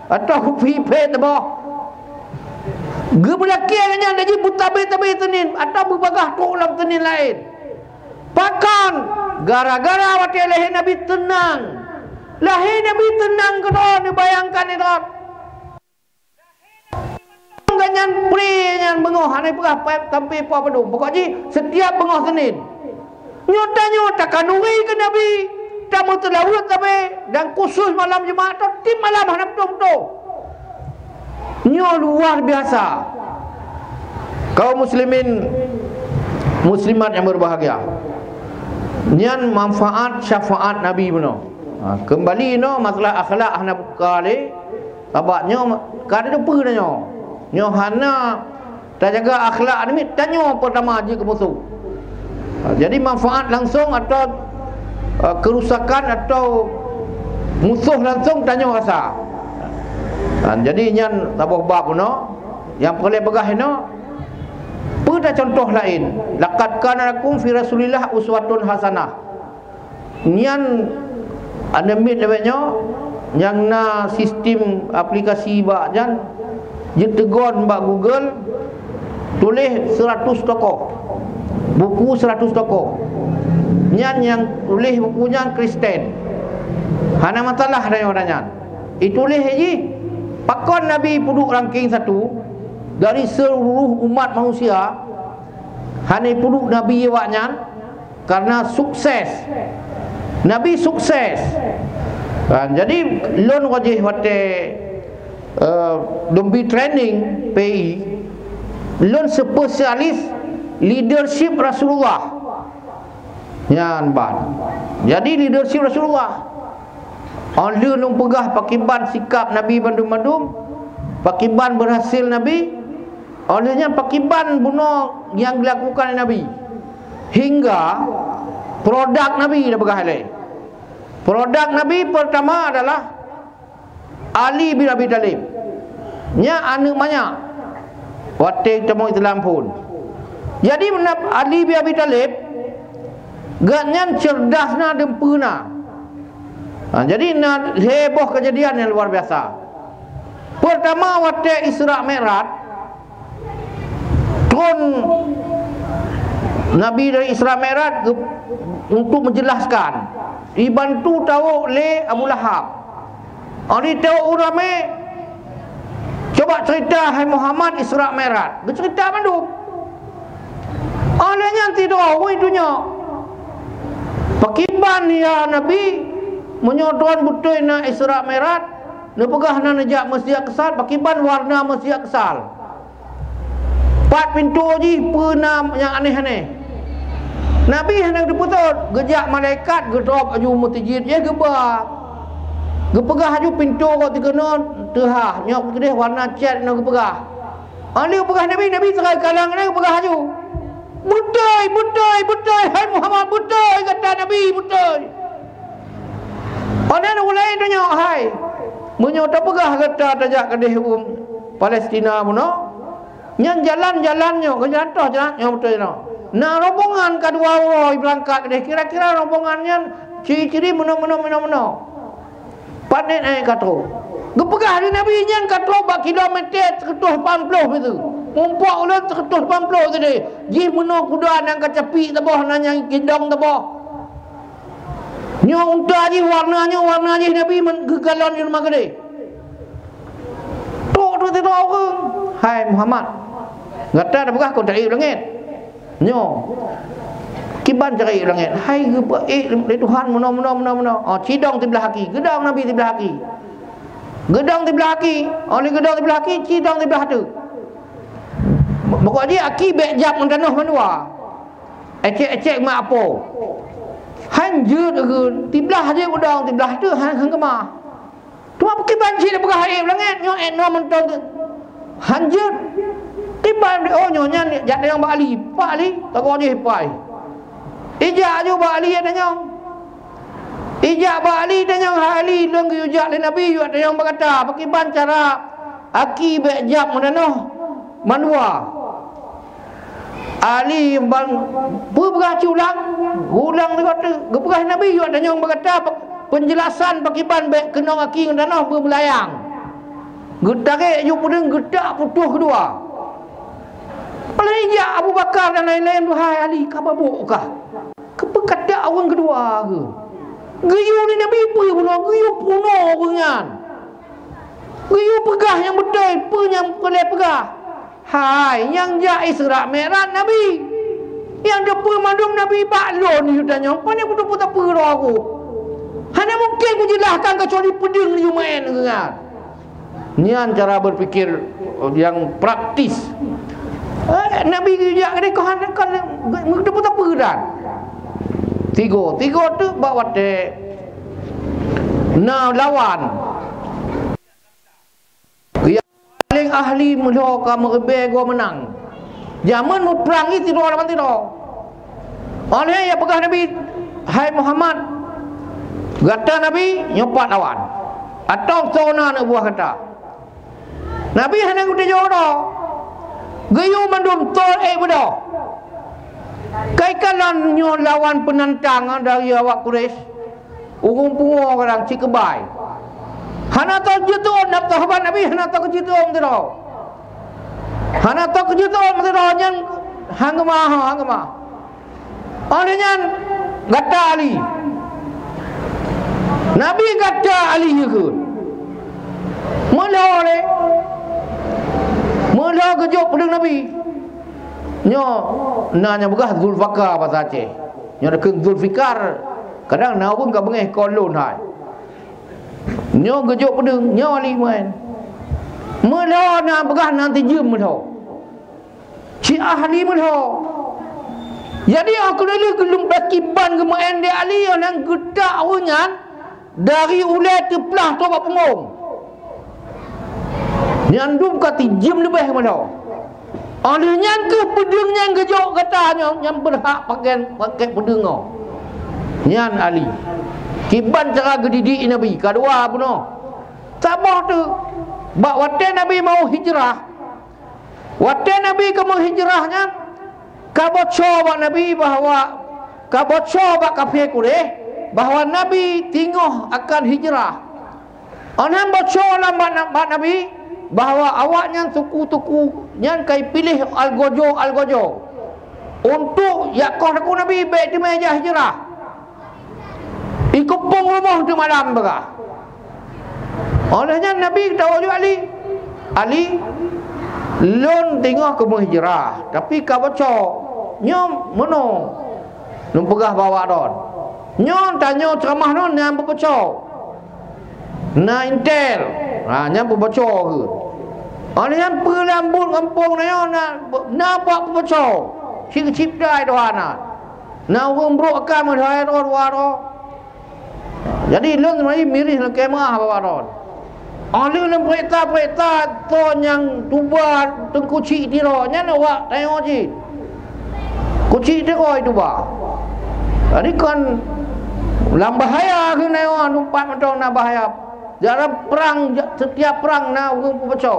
Atawa kupi phét teuboh. Geubeulakée lagée nyan, dan jih beutabe-tabe Senin, atawa beubagaih trok lam Senin laén. Pakon? Gara-gara watée lahé Nabi teunang. Lahé Nabi teunang keudroe, neubayangkan keudroe. Gobnyan pré nyan beungoh, hana peugah sampai po padum. Pokok jih, setiap beungoh Senin. Nyoe tanyoe takhanuri keu Nabi, tameuseulaweuet sabe, dan khusus malam Jumat, atau tiep malam hana putôh-putôh. Nyoe luar biasa. Kaum muslimin, muslimat nyang berbahagia. Nyan manfaat syafaat Nabi bunoe. Ha, keumbali inoe masalah akhlak hana buka lé, sabab nyoe ka teupeue nyoe. Nyoe hana tajaga akhlak namiet, tanyoe peurtama jeuet keu musoh. Ha, jadi manfaat langsong atau, eh, kerusakan atau musoh langsong tanyoe rasa. Ha, jadi nyan saboh bab bunoe. Nyang peureulée peugah inoe, peue dah contoh laén? "Laqad kana lakum fi Rasulillah uswatun hasanah." Nyan, aneuk miet lawét nyoe, nyang na sistem aplikasi bak nyan, jiteugon bak Google, tuléh seratus tokoh, buku seratus tokoh. Nyan nyang tuléh buku nyan Kristen. Hana masalah tanyoe nyan. Ituléh jih, pakon Nabi peuduek ranking satu dari seluruh umat manusia, hana peuduek Nabi awaknyan? Karena sukses. Nabi sukses. Ha, jadi lôn wajéh watée, eh, lôn bi training P I, lôn spesialis leadership Rasulullah. Nyan ban. Jadi leadership Rasulullah. Óh lheueh lôn peugah pakiban sikap Nabi bandum-bandum, pakiban beurhasil Nabi, óh lheueh nyan pakiban bunoe nyang dilakukan lé Nabi. Hingga produk Nabi dah peugah lé. Produk Nabi pertama adalah Ali bin Abi Thalib. Nyan aneuk manyak watée teumô Islam phon. Jadi, Ali bin Abi Thalib, gobnyan cerdas na, dumpeue na. Ha, jadi na lhée boh keujadian nyang luar biasa. Pertama, watée Isra Mi'raj, Tron Nabi dari Isra Mi'raj geu-, untuk menjelaskan, dibantu tawök lé Abu Lahab. Óh lheueh tawök ureuëng ramé, "Coba cerita, hai Muhammad, Isra Mi'raj." Geucerita mandum. Óh lheueh nyan sidroe ureuëng tunyok, "Pakiban, ya Nabi, meunyoe droen beutôi na Isra Mi'raj, neupeugah na neujak Masjid Aqsa, pakiban warna Masjid Aqsa?" Pat pintoe jih peue na nyang aneh-aneh. Nabi hana geuteupeue, geujak malaikat geudrop aju meuteujeuet jih geuba. Geupeugah aju pintoe kok tikeunoe teuhah, nyoe keudeh warna cét nyoe geupeugah. Óh lheueh geupeugah Nabi, Nabi seurai kalang nyan geupeugah aju, "Beutôi, beutôi, beutôi, hai Muhammad, beutôi gata Nabi, beutôi." Óh lheueh ureuëng laén tanyong, "Hai, meunyoe tapeugah gata tajak keudeh u Palestina bunoe, nyan jalan-jalan nyoe, keu jalan toh jalan nyoe beutôi nyoe. Na rombongan ka dua uroe beurangkat keudeh, kira-kira rombongan nyan ciri-ciri meunoe, meunoe, meunoe, meunoe. Pat nyan ka trok." Geupeugah lé Nabi nyan ka trok bak kilometer seukeutôh lapan ploh meter. Mumpok ulôn seukeutôh lapan ploh tadi. Jih meunoe kuda nyang ka capiek saboh, na nyang kidong saboh. Nyoe unta jih, warna nyoe, warna jih Nabi men-, geukalon di rumoh keudeh. Trok, trok, trok, trok ureuëng, "Hai Muhammad, gata tapeugah kon taék u langét. Nyoe, kiban cara ék u langét?" "Hai, geuék lé Tuhan meunoe, meunoe, meunoe, meunoe." Oh, cidong siblah aki, geudong Nabi siblah aki. Geudong siblah aki, óh lheueh geudong siblah aki, cidong siblah ateueh. Pokok jih aki bék jak ngon tanoh mandua. Ecek-ecek mak apo. Han jeuet geukheun, tiblah jih udong, tiblah teuk han, han keumah. Teuma pakriban cit peugah ék langét, nyoe ék nyoe mantong teuk. Han jeuet. Kiban, oh, nyoe nyan jak tanyong bak Ali. Pak Ali, tagoe jih pai. Ijak aju bak Ali tanyong. Ijak bak Ali tanyong, "Hai Ali, lôn geuyue jak lé Nabi, yue tanyong bak gata, pakriban cara aki bék jak meunanoh mandua?" Ali ban peue peugah cit ulang, ulang sigoe teuk. Geupeugah Nabi, "Yue tanyong bak gata pe-, peunjeulasan pakriban bék keunong aki ngon tanoh beumeulayang." Geutarek aju peudeueng, geutak putôh keudua. Peulai jak Abu Bakar dan laén-laén, "Wahai Ali, ka mabök kah? Keupeue katak ureueng keudua keuh? Geuyue lé Nabi peue bunoe, geuyue peunoh ureueng nyan." Geuyue peugah nyang beutôi, peue nyang peureulée peugah. Hai, nyang jak Isra Mi'raj Nabi. Nyang teupeue mandum Nabi bak lôn yue tanyong, pane kuteupeu-teupeu droe ku. Hana mungken kujeulahkan keucuali peudeueng yue meu'én keuh nyan. Nyan cara berpikir yang praktis. Eh, Nabi geujak keudeh kon hana kon meuteupeu-teupeu dan. Tigo, tigo teuk bak watée na lawan. Nyang paléng ahli meulhô ka meureubée goe meunang. Jameun muprang nyan sidroe lawan sidroe. Óh lheueh nyan peugah Nabi, "Hai Muhammad, gata Nabi, nyoe pat lawan. Atawa soe na aneuk buah gata?" Nabi hana geuteujoe droe. Geuyue mandum tol ék beudôh. Kai kalon nyoe lawan peunantang dari awak Quraisy. Ureuëng pungoe kadang cit keubai. Hana teuh jiteuôt, na sahabat Nabi hana teuh jiteuôt sidroe. Hana teuh jiteuôt sidroe nyan, han geumah, han geumah. Óh lheueh nyan gata Ali. Nabi gata Ali kheun. Meulhô lé. Meulhô geujok peudeueng Nabi. Nyoe na nyang peugah Zulfikar basa Aceh. Nyoe geukheun Zulfikar. Kadang na ureuëng ka beungéh kon lôn hai. Nyoe geujok peudeueng, nyoe Ali meu'én. Meulhô na peugah nan tijeuem meulhô. Ci ahli meulhô. Jadi óh keuleuh geuleumpah kiban geumeu'én lé Ali, óh lheueh nyan geutak ureuëng nyan dari ulée teuplah trok bak punggong. Nyan dum ka tijeuem leubeh meulhô. Óh lheueh nyan keuh peudeueng nyang geujok gata nyoe, nyang beurhak pakén, pakén peudeueng nyoe. Nyan Ali. Kiban cara geudidik Nabi, ka dua bunoe. Saboh teuk, bak watée Nabi mau hijrah, watée Nabi ka meuhijrah nyan, ka bocor bak Nabi bahwa, ka bocor bak kafé Quraisy bahwa Nabi teungoh akan hijrah. Óh lheueh nyan bocor lam bak, bak Nabi bahwa awaknyan suku-suku nyan ka ipiléh algojo-algojo untuk jak koh takue Nabi bék teumé jak hijrah. Ikeupông rumoh teuk malam peugah. Óh lheueh nyan Nabi geutawök aju Ali, "Ali, lôn teungoh ka meuhijrah, tapi ka bocor. Nyoe meunoe lôn peugah bak awak droen. Nyoe tanyoe ceuramah nyoe nyang peubaco. Na intel, ha, nyang peubaco keuh. Óh lheueh nyan peue lam buet gampông na nyoe na, na bak peubaco. Cit-cit dai doa na. Na ureuëng brok akan meuhai droe dua droe." Jadi lôn sebenarnya mirih lam kemah bak droen. Óh lheueh lôn peuriksa-peuriksa soe nyang tuba teungku cit sidroe, nyan awak tanyoe cit. Kucit sidroe tuba. Jadi kon lam bahaya keuh na nyoe, teumpat mantong na bahaya. Dalam perang, setiap perang na ureuëng peubaco.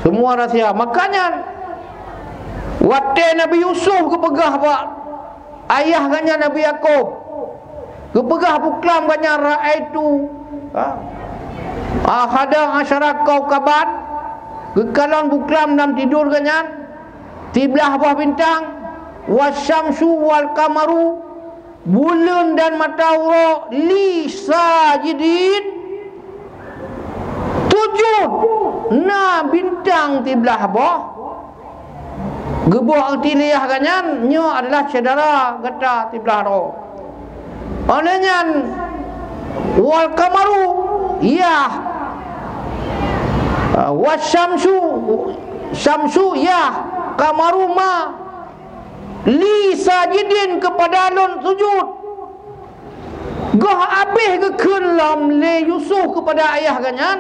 Semua rahsia. Makanya watée Nabi Yusuf geupeugah bak ayah geuhnyan Nabi Yakub, geupeugah buklam geuhnyan, "Ra'aitu, ha, ahada asyara kaukaban," geukalon buklam lam tidur geuhnyan, siblaih boh bintang, "wasyamsu wal qamaru," buleuen dan mata uroe, "li sajidin," tujoh na bintang siblaih boh. Geuboh arti lé ayah geuhnyan, nyoe adalah syedara gata siblaih droe. Óh lheueh nyan, wal qamaru, yah, wasyamsu, syamsu, yah, qamaru, ma. Li sajidin, keupada lôn sujud. Goh abéh geukheun lom lé Yusuf keupada ayah geuh nyan,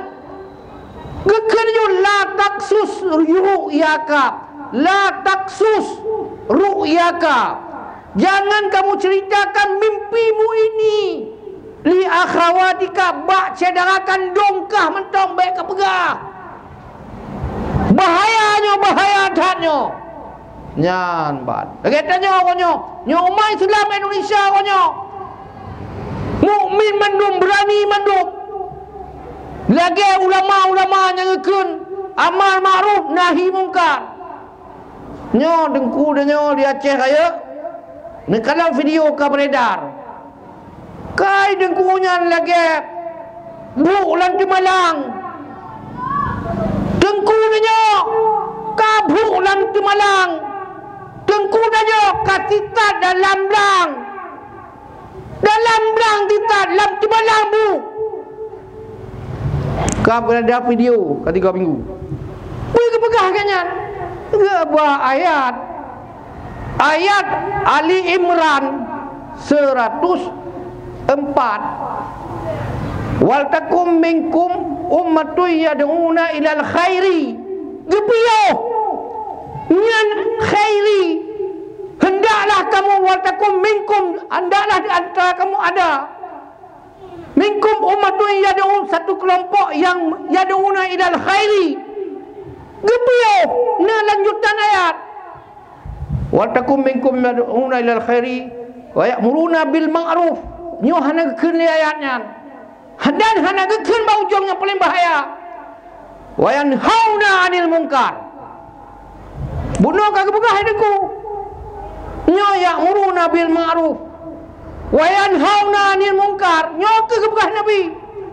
geukheun laju, "La taksus ru'yaka, la taksus ru'yaka." Jangan kamu ceritakan mimpimu ini li akhawatika, bak syedara kandong kah mantong, bék kapeugah. Bahaya nyoe, bahaya that nyoe. Nyan ban. Lagée tanyoe uroe nyoe, nyoe umat Islam Indonesia uroe nyoe. Mukmin mandum, beurani mandum. Lagée ulama-ulama nyang geukheun amar ma'ruf nahi mungkar. Nyoe teungku tanyoe di Aceh Rayeuk, neukalon video ka beredar. Kai teungku nyan lagée buek lam teumalang. Teungku tanyoe ka buek lam teumalang. Teungku tanyoe ka titat dalam blang. Dalam blang titat, lam teumalang buek. Ka beurada video ka tiga minggu. Peue geupeugah geuh nyan? Geuba ayat. Ayat Ali Imran seratus empat. "Wal takum minkum ummatun yad'una ilal khairi." Geupiôh nyan khairi. Hendaklah kamu, "Wal takum minkum," hendaklah di antara kamu ada. "Minkum ummatun yad'u," satu kelompok yang, "yad'una ilal khairi." Geupiôh, na lanjutan ayat. "Wal takum minkum yad'una ilal khairi wa ya'muruna bil ma'ruf." Nyoe hana geukheun lé ayat nyan. Dan hana geukheun bak ujong nyang paleng bahaya. "Wa yanhauna 'anil munkar." Bunoe ka geupeugah lé Teungku. Nyoe ya'muruna bil ma'ruf wa yanhauna 'anil munkar. Nyoe keuh geupeugah Nabi.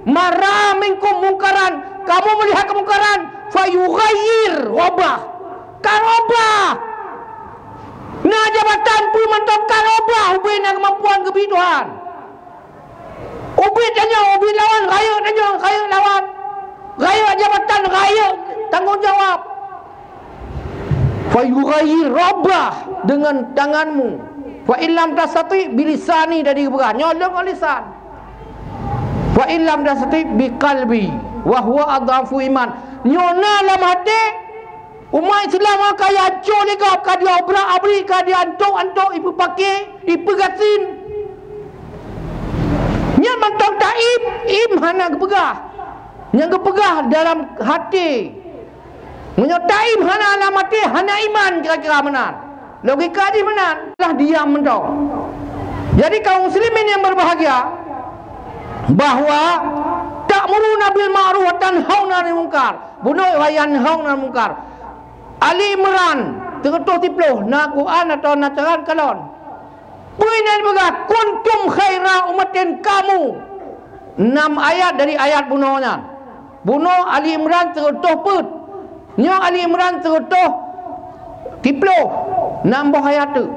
"Man ra'a minkum munkaran," kamu melihat kemungkaran, "falyughayyir," robah. Ka robah. Na jabatan peue mantong ka robah, ubé na keumampuan geubi Tuhan. Ubit tanyoe, ubit lawan, rayeuk tanyoe, rayeuk lawan. Rayeuk jabatan, rayeuk tanggong jawab. "Falyughayyir," robah dengan tanganmu. "Fa in lam tastati', bilisani," tadi geupeugah. Nyoe lom ngon lisan. "Fa in lam tastati', biqalbi, wa huwa adhafu iman." Nyoe na lam até, umat Islam ka jiancô lé gob, ka jiobrak-abrik, ka jiantok-antok, jipeupaké, jipeugasien. Nyan mantong taim, im hana geupeugah. Nyang geupeugah dalam até. Meunyoe taim hana lam até, hana iman kira-kira meunan. Logika jih meunan. Lah diam mantong. Jadi kaum muslimin yang berbahagia, bahwa ta'muruna bil ma'ruf wa tanhauna 'anil munkar. Bunoe wa yanhauna 'anil munkar. Ali Imran, seureutôh siplôh, na Quran atawa na carang kalon. Peue nyang geupeugah, "Kuntum khaira ummatin," kamu. Enam ayat dari ayat bunoe nyan. Bunoe Ali Imran seureutôh peuet. Nyoe Ali Imran seureutôh siplôh, nam boh ayat teuk.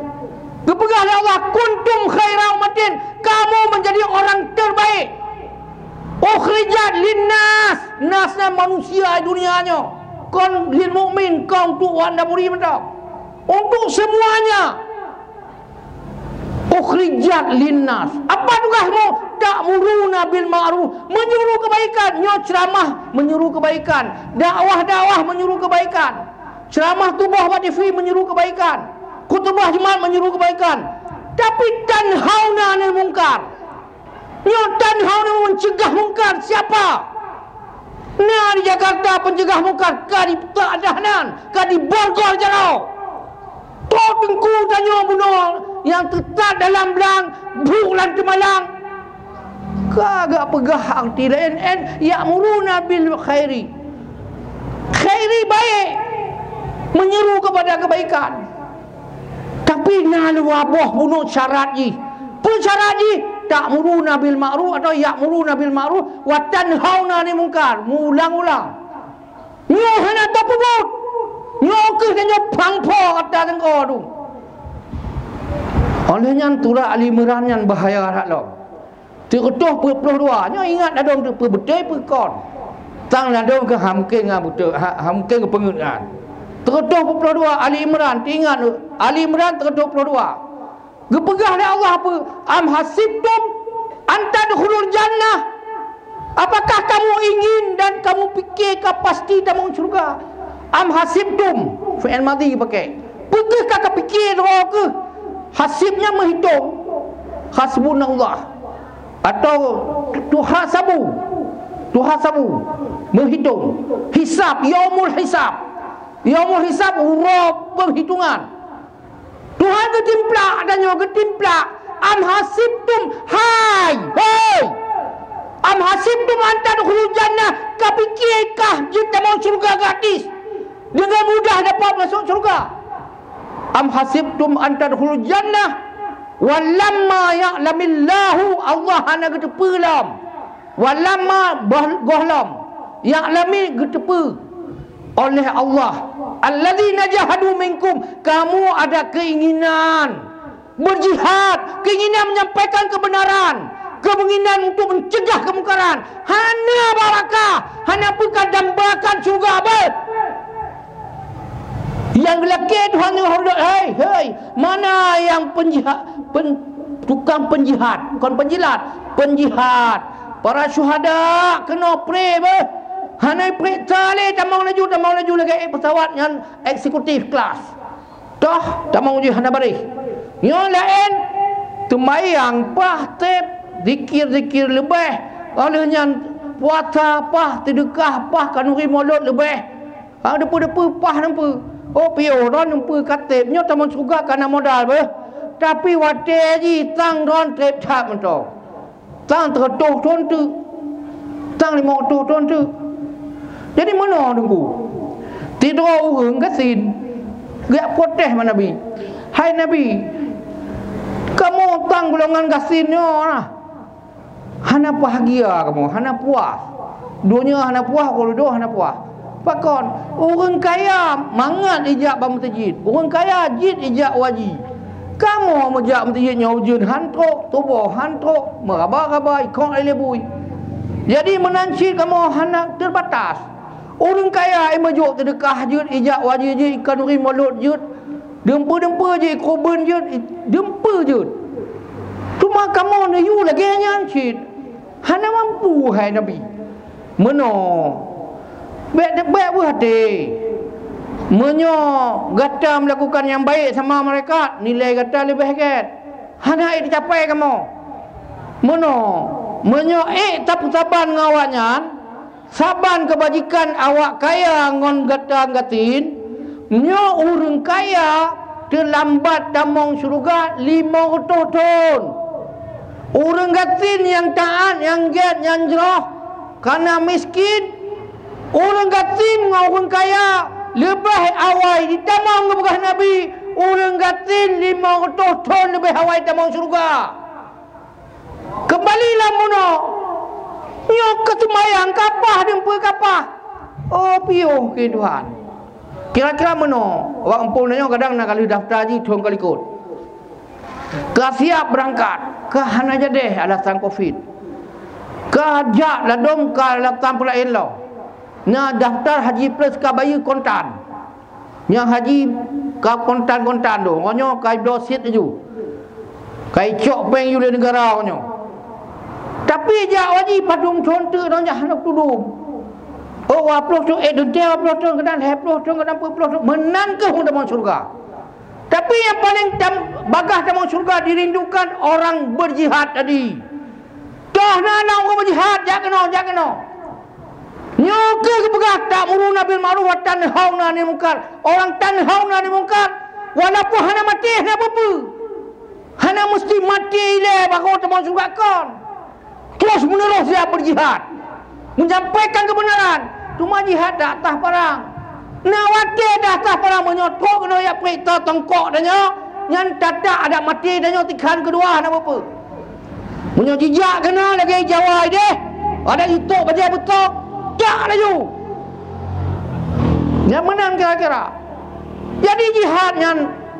Geupeugah lé Allah, "Kuntum khaira ummatin," kamu menjadi orang terbaik. "Ukhrijat linnas," nas nyan manusia dunia nyoe. Kon lil mukmin, kon untuk awak naburi mantong. Untuk semuanya. "Ukhrijat linnas." Apa tugasmu? "Ta'muruna bil ma'ruf," menyuruh kebaikan. Nyoe ceramah menyuruh kebaikan. Dakwah-dakwah menyuruh kebaikan. Ceramah tuboh bak T V menyuruh kebaikan. Khutbah Jumat menyuruh kebaikan. Tapi tanhauna 'anil munkar. Nyoe tanhauna mencegah mungkar siapa? Na di Jakarta pencegah mungkar ka dipeugah dah nan, ka diborgol jaroe. Toh teungku tanyoe bunoe nyang teutat dalam blang, buet lam teumalang. Ka geupeugah arti laén, en, ya'muruna bil khairi. Khairi baik, menyuruh kepada kebaikan. Tapi na dua boh bunoe syarat jih. Peue syarat jih? Ta'muruna bil ma'ruf atau ya'muruna bil ma'ruf wa tanhauna 'anil munkar. Meuulang-ulang. Nyoe hana tapeubuet. Nyoe keuh tanyoe pang po ata teungko tu. Oleh nyan, surat Ali Imran nyan bahaya that lom. Seureutôh peuet ploh dua. Nyoe ingat ladôm tu peue beutôi peue kon. Tang ladôm keuh hana mungken ngon beutôi, ha, hana mungken geupeungeut nyan. Teureutôh peuet ploh dua, Ali Imran, teuingat, Ali Imran teureutôh ploh dua. Geupeugah lé Allah apa? "Am hasibtum an tadkhulul jannah?" Apakah kamu ingin dan kamu pikir ka pasti tamong syurga? "Am hasibtum," fi'il madhi pakai. Peugah ka, ka pikir droe keuh. Hasib nyan meuhitong. Hasbunallah. Atau tuhasabu. Tuhasabu. Meuhitong. Hisab. Yaumul hisab. Yaumul hisab, uroe penghitungan. Tuhan geutimplak, tanyoe geutimplak. Am hasibtum, hai, hei. Am hasibtum an tadkhulul jannah, ka pikir kah jeuet tamong syurga gratis? Dengan mudah dapat masuk syurga. Am hasibtum an tadkhulul jannah wa lamma ya'lamillahu, Allah hana geuteupeue lom. Wa lamma, boh-, gohlom. Ya'lami, geuteupeue oleh Allah. Alladzina jahadu minkum, kamu ada keinginan berjihad, keinginan menyampaikan kebenaran, keinginan untuk mencegah kemungkaran. Hana barakah, hana peue ka dambakan syurga beuh. Nyang geulakée Tuhan nyoe horeuh, hei, hei, mana nyang penjihat, pen-, tukang penjihat, bukan penjilat, penjihat. Para syuhada keunoe pré beuh. Hana pré lé, tamong laju, tamong laju lagée pesawat nyan eksekutif kelas. Toh, tamong jih hana baréh. Nyoe laén, teumayang paih trép, zikir-zikir leubeh, óh lheueh nyan puasa paih, seudeukah paih, khanuri mulod leubeh. Ha, deupeu-deupeu paih neupeu. Oh, piôh droe neupeu ka trép, nyoe tamong syeuruga ka na modal beuh. Tapi watée jih tang droe trép that mantong. Tang teureutôh thon teuk. Tang limong reutôh thon teuk. Jadi meunoe Teungku. Sidroe ureuëng gasien geujak protes bak Nabi. "Hai Nabi, kamoe tang golongan gasien nyoe na. Hana bahagia kamoe, hana puas. Donya hana puas, uroe dudoe hana puas." Pakon? Ureuëng kaya mangat ijak bak meuseujid. Ureuëng kaya jeuet ijak u haji. Kamoe meujak meuseujid nyoe ujeuen han trok, tuboh han trok, meuraba-raba, ikot lé bui. Jadi meunan cit kamoe hana teubatas. Ureuëng kaya i meujok seudeukah jeuet, ijak u haji jeuet, i khanuri mulod jeuet, dumpeue-dumpeue jeuet, i keureuen jeuet, dumpeue jeuet. Teuma kamoe neuyue lagée nyan cit. Hana mampu, hai Nabi. Meunoe, bék, bék beuh até. Meunyoe gata meulakukan nyang baik sama malaikat, nilai gata leubeh gét. Hana ék teucapai kamoe. Meunoe, meunyoe ék tapeusaban ngon awaknyan, saban keubajikan awak kaya ngon gata gasien, nyoe ureuëng kaya teulambat tamong syeuruga limong reutôh thon. Ureuëng gasien nyang taát, nyang gét, nyang jroh, kana miskin, ureuëng gasien ngon ureuëng kaya leubeh awai jitamong, geupeugah Nabi, ureuëng gasien limong reutôh thon leubeh awai tamong syeuruga. Keumbali lam bunoe, nyoe ka seumayang ka paih, dumpeue ka paih. Oh, piôh keu Tuhan. Kira-kira meunoe, awak eumpung nyoe kadang na ka lheueh daftar jih thon ka likot. Ka siap beurangkat, ka hana jadeh alasan covid. Ka jak ladôm ka alasan peulaén lom. Na daftar haji plus ka bayeue kontan. Nyang haji ka kontan-kontan tu, ngon nyoe ka ibloe sit laju. Ka icok péng yue lé neugara ngon nyoe. Tapi jak haji padum thon teuk ngon jak hana tudum. Oh, dua ploh thon, eh, dua ploh thon keunan, lhée ploh thon keunan, peuet ploh thon. Meunan keuh tamong syeuruga. Tapi nyang paleng tam-, bagah tamong syeuruga dirindukan orang berjihad tadi. Toh na, na ureuëng berjihad, jak keunoe, jak keunoe. Nyoe keuh geupeugah, "Ta'muruna bil ma'ruf wa tanhauna 'anil munkar." Orang tanhauna 'anil munkar, walaupun hana maté, hana peue-peue. Hana meusti maté ilée baru tamong syeuruga kon. Terus menerus dia berjihad, menyampaikan kebenaran. Cuma jihad dak tah parang. Na watée dak tah parang, meunyoe trok keunoe jak priksa tongkok tanyoe, nyan tatak adak maté tanyoe tikhan keudua hana peue-peue. Meunyoe jijak keunoe lagée Jawa ideh, adak jitok bajée beutok, jak laju. Nyan meunan kira-kira. Jadi jihad nyan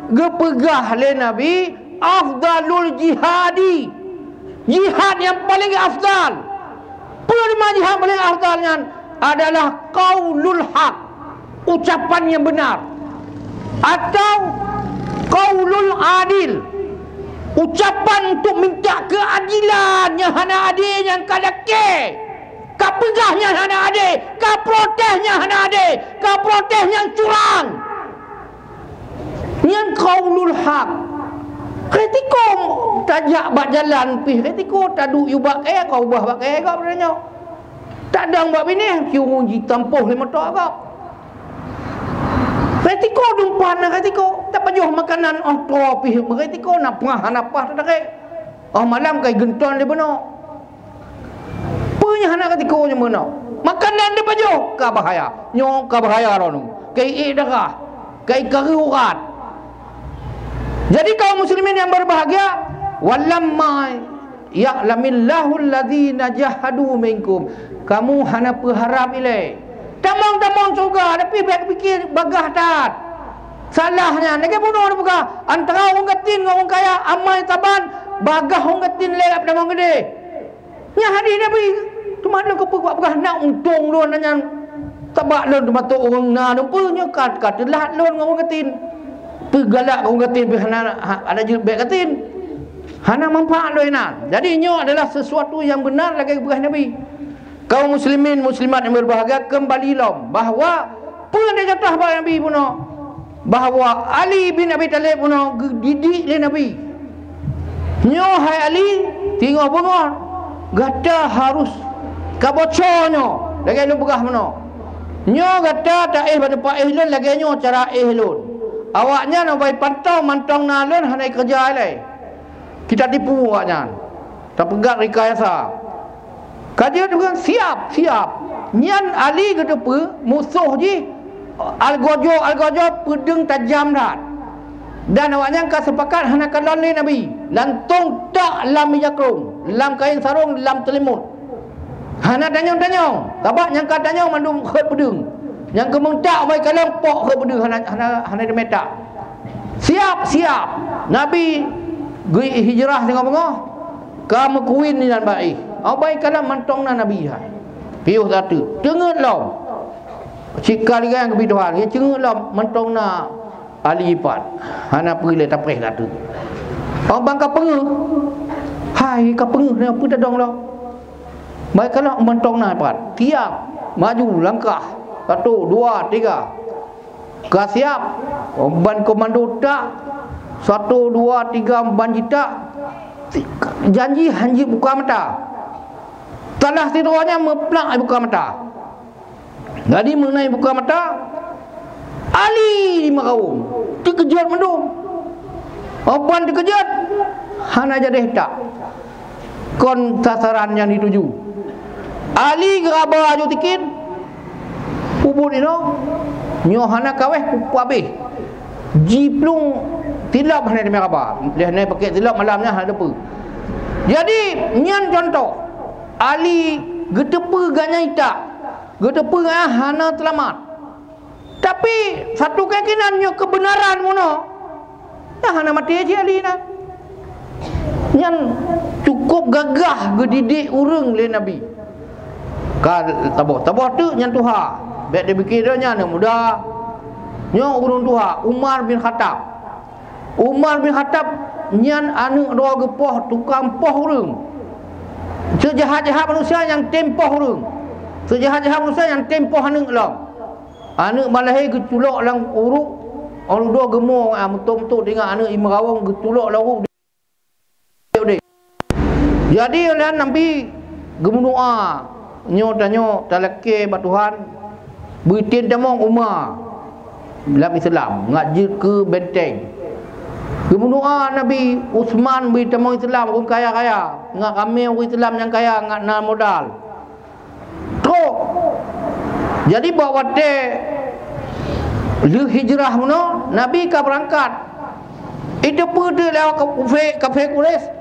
geupeugah lé Nabi, afdalul jihadi. Jihad nyang paleng afdal. Peue teuma jihad paleng afdal nyan? Adalah qaulul haq, ucapan nyang beunar. Atau qaulul adil, ucapan untuk minta keadilan nyang hana adé, nyang ka lakée, ka peugah nyang hana adé, ka protes nyang hana adé, ka protes nyang curang. Nyan qaulul haq. Keutiko tajak bak jalan pih, keutiko taduek yue bak kayée, ka ubah bak kayée gob nyoe. Tadong bak binéh, cium jitampôh lé moto gob. Keutiko dumpan na keutiko, tapajoh makanan óh troe pih keutiko, na paih hana paih teutarek. Óh malam kai geunton lé bunoe. Peue nyang hana keutiko nyang meunoe? Makanan dipajoh ka bahaya. Nyoe ka bahaya droeneuh. Kai ék darah, kai karu urat. Jadi kaum muslimin yang berbahagia, walamma ya'lamillahu allazina jahadu minkum. Kamu hana peuharab ilée. Tamong-tamong syeuruga, tapi bék pikir bagah that. Salah nyan, lagée bunoe neupeugah, antara ureuëng gasien ngon ureuëng kaya, amai saban, bagah ureuëng gasien lé lam tamong keudeh. Nyan hadih Nabi. Teuma lôn keupeue kupeugah na untông lôn nyan. Sabab lôn teumasok ureuëng na, lôn peue nyoe ka, ka teulat lôn ngon ureuëng gasien. Peugalak ureuëng gasien pih hana, ha, hana jeuet bék gasien. Hana manfaat lôn inan. Jadi nyoe adalah sesuatu yang benar lagée geupeugah Nabi. Kaum muslimin muslimat yang berbahagia, kembali lom bahwa peue nyang contoh bak Nabi bunoe. Bahwa Ali bin Abi Thalib bunoe geudidik lé Nabi. Nyoe hai Ali, singoh beungoh gata harus ka bocor nyoe, lagée lôn peugah bunoe. Nyoe gata taéh bak teumpat éh lôn lagée nyoe cara éh lôn. Awaknyan ubak pantong mantong na lôn hana keureuja ilée. Kita tipu awaknyan. Tapeugah rekayasa. Ka jeuet geupeugah, "Siap, siap." Nyan Ali geuteupeue musoh jih algojo-algojo peudeueng tajam that. Dan awaknyan ka sepakat hana kalon lé Nabi, lantong tak lam mija krông, lam kain sarong, lam teulimut. Hana tanyong-tanyong, sabab nyang ka tanyong mandum kheuet peudeueng. Nyang keumeung tak ubak kalon pok kheuet peudeueng hana, hana, hana teumé tak. Siap, siap. Nabi geuhijrah singoh beungoh. Ka meukuwin inan bak éh. Ubak kalon mantong na Nabi hai. Piôh sateue. Teungeut lom. Cit ka lé nyang geubi Tuhan, ya teungeut lom mantong na Ali pat. Hana peue lé tapreh sateue. Ubak ka peungeuh. Hai ka peungeuh na peue tadong lom. Baik kalon mantong na pat. Tiap maju langkah. Satu, dua, tiga. Ka siap, ban komando tak, satu, dua, tiga, ban jitak, janji hanjeuet buka mata. Salah sidroe nyan meuplak buka mata. Jadi meunan buka mata, Ali di meurawong, teukeujot mandum. Ban teukeujot, hana jadi tak. Kon sasaran nyang dituju. Ali geuraba aju tikin, ubit inoe, nyoe hana kaweh kupeubeh. Jiplueng tilop hana teumé raba. Lheueh nyan pakèk tilop malam nyan hana teupeu. Jadi, nyan contoh. Ali geuteupeue gobnyan itak. Geuteupeue gobnyan hana seulamat. Tapi, satu keuyakinan nyoe keubeunaran bunoe, nyan hana maté cit Ali nyan. Nyan cukôp gagah geudidik ureuëng lé Nabi. Ka saboh, saboh teuk nyan tuha. Bék dipike donya nyan muda. Nyoe ureuëng tuha, Umar bin Khattab. Umar bin Khattab nyan aneuëk droe geupoh tukang poh ureuëng. Seujahat-jahat manusia nyang tem poh ureuëng. Seujahat-jahat manusia nyang tem poh aneuëk lom. Aneuëk ban lahé geuculok lam uruek, ureuëng droe geumo, ah, meutok-meutok teuingat aneuëk imeum rawong geuculok lam uruek. Jadi, oleh Nabi geumeudoá, nyoe tanyoe talakée bak Tuhan, beuitin tamong uma lam Islam, ngat jeuet keu benteng. Geumeudoá Nabi Utsman beuitin tamong Islam, ureuëng kaya-kaya, ngat ramé ureuëng Islam nyang kaya, ngat na modal. Trok. Jadi, bak watée lheueh hijrah meunoe, Nabi ka beurangkat. Itu peue teuk lé kafé, kafé Quraisy.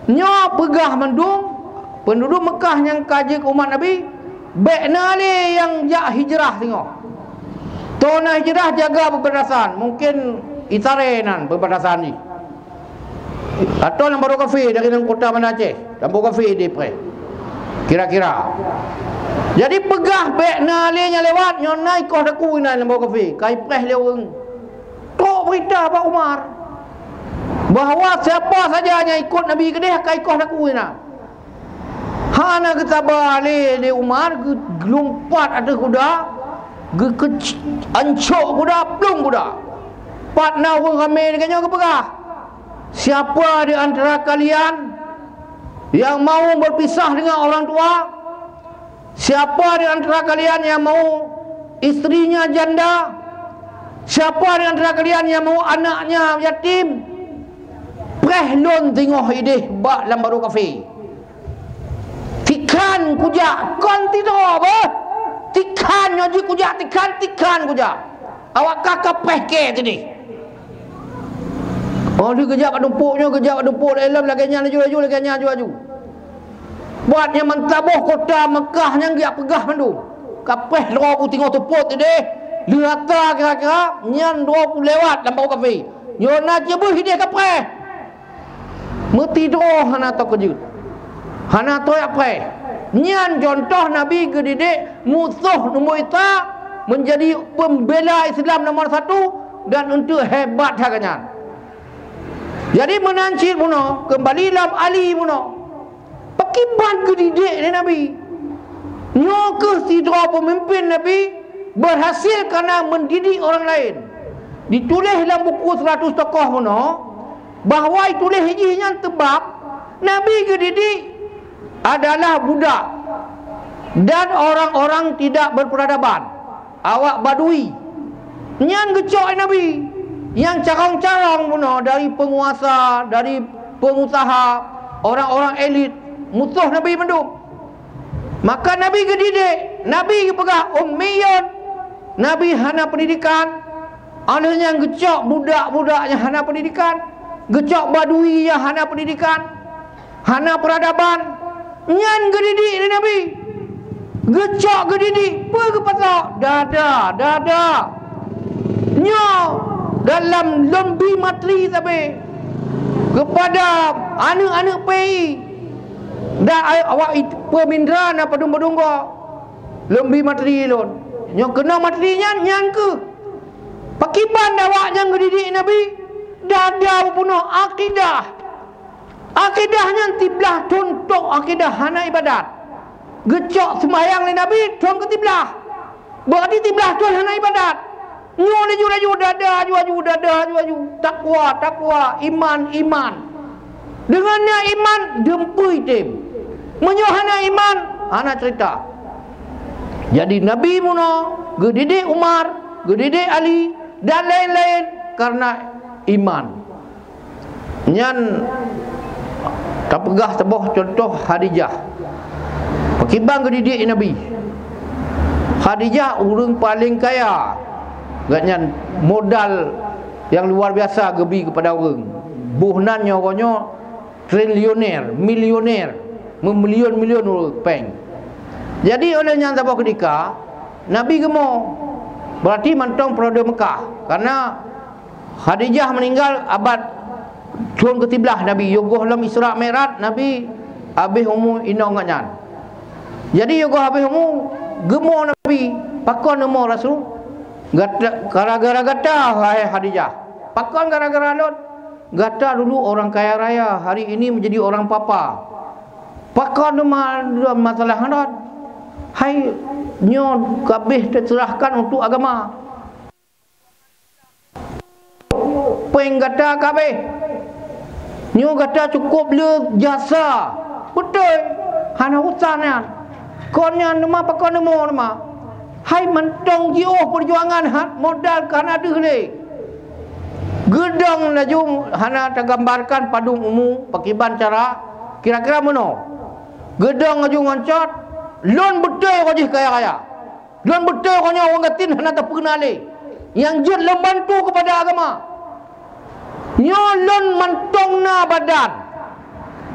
Nyoe peugah mandum, peunduduek Meukah nyang ka jeuet keu umat Nabi, bék na lé nyang jak hijrah singoh. Toh na hijrah jaga peubatasan, mungken Itare nan peubatasan jih. Atau lam Baroe Kafé dari nan kota Banda Aceh, lam Baroe Kafé dipreh. Kira-kira. Jadi peugah bék na lé nyang lewat, nyoe na ikoh takue na lam Baroe Kafé, ka ipreh lé ureuëng. Trok beurita bak Umar bahwa siapa saja nyang ikot Nabi keudeh ka ikoh laku na. Hana geusaba lé, lé Umar, geulumpat ateueh kuda, geukeuc-, ancok kuda, plueng kuda. Pat na ureuëng ramé lagée nyoe geupeugah, "Siapa di antara kalian yang mau berpisah dengan orang tua, siapa di antara kalian yang mau istrinya janda, siapa di antara kalian yang mau anaknya yatim, preh lôn singoh ideh bak lam barô kafé." Tikhan kujak, kon tidroe beh. Tikhan nyoe jih kujak, tikhan, tikhan kujak. Awak ka kapreh kée teuh. Oh, lheueh geujak bak dumpok nyoe, geujak bak dumpok lom, lagée nyan laju-laju, lagée nyan laju-laju. Buet nyang meusaboh kota Meukah nyan geujak peugah mandum. Kapreh droe ku singoh teupot ideh, lheueh atra kira-kira, nyan droe ku lewat lam barô kafé. Nyoe na ceubeuih ideh kapreh. Meutidroe hana teukeujot, hana teuyak preh. Nyan cuntoh Nabi geudidik musoh nomor sa, menjadi pembela Islam nomor satu, dan untuk hebat that nyan. Jadi meunan cit bunoe, keumbali lam Ali bunoe. Pakriban geudidik lé Nabi. Nyoe kheueh sidroe peumimpén Nabi berhasil karena mendidik orang lain. Dituléh lam buku Seratus Tokoh bunoe, bahwa dituléh jih nyan teubab Nabi geudidik adalah budak dan orang-orang tidak berperadaban, awak Badui. Nyan geucok lé Nabi nyang carông-carông bunoe dari penguasa, dari pengusaha, orang-orang elit, musoh Nabi mandum. Maka Nabi geudidik, Nabi geupeugah ummiyun, Nabi hana pendidikan, Óh lheueh nyan geucok budak-budak nyang hana pendidikan, geucok badui nyang hana pendidikan, hana peradaban, nyan geudidik lé Nabi. Geucok geudidik, peue geupasoe? Dada, dada. Nyoe dalam lôn bi materi sabe keupada aneuëk-aneuëk P I dan awak peumindra na padum-padum goe. Lôn bi materi lôn. Nyoe keunoe materi nyan, nyan keuh Pakriban awak nyang geudidik Nabi, dada beupunoh akidah. Akidah nyan siblaih thon tok akidah hana ibadat. Geucok seumayang lé Nabi thon keu siblaih. Berarti siblaih thon hana ibadat. Nyoe laju-laju dada aju-aju, dada aju-aju. Takwa, takwa, iman, iman. Deungon na iman, deumpui tem. Meunyoe hana iman, hana cerita. Jadi Nabi bunoe geudidik Umar, geudidik Ali dan laén-laén karena iman. Nyan tapeugah saboh contoh Khadijah. Pakriban geudidik Nabi. Khadijah ureuëng paleng kaya. Gobnyan modal nyang luar biasa geubi keupada ureuëng. Boh nan nyoe, nyoe triliuner, milioner, meumilion-milion ureuëng péng. Jadi óh lheueh nyan saboh keutika Nabi geumo, berarti mantong periode Mekah. Karena Khadijah meuninggal abad thon keusiblaih Nabi, yoh goh lom Isra Mi'raj Nabi habéh umu inong nyan. Jadi yoh goh habéh umu geumo Nabi, pakon neumo Rasul? Gata, gara-gara gata hai Khadijah. Pakon gara-gara lôn? Gata dulu orang kaya raya, hari ini menjadi orang papa. Pakon ma-, masalah ngon lôn? Hai nyoe kabéh teuserahkan untuk agama. Péng gata kabéh. Nyoe gata cukup le jasa. Beutôi. Hana urusan nyan. Kon nyan teuma pakon neumo teuma. Hai mantong jiôh peujuangan hat modal ka na deuh lé. Geudong laju hana tagambarkan padum umu, pakriban cara, kira-kira meunoe. Geudong laju ngoncot, lôn beutôi roh jih kaya raya. Lôn beutôi roh nyoe ureuëng gasien hana tapeuna lé. Nyang jeuet lôn bantu keupada agama. Nyoe lôn mantong na badan.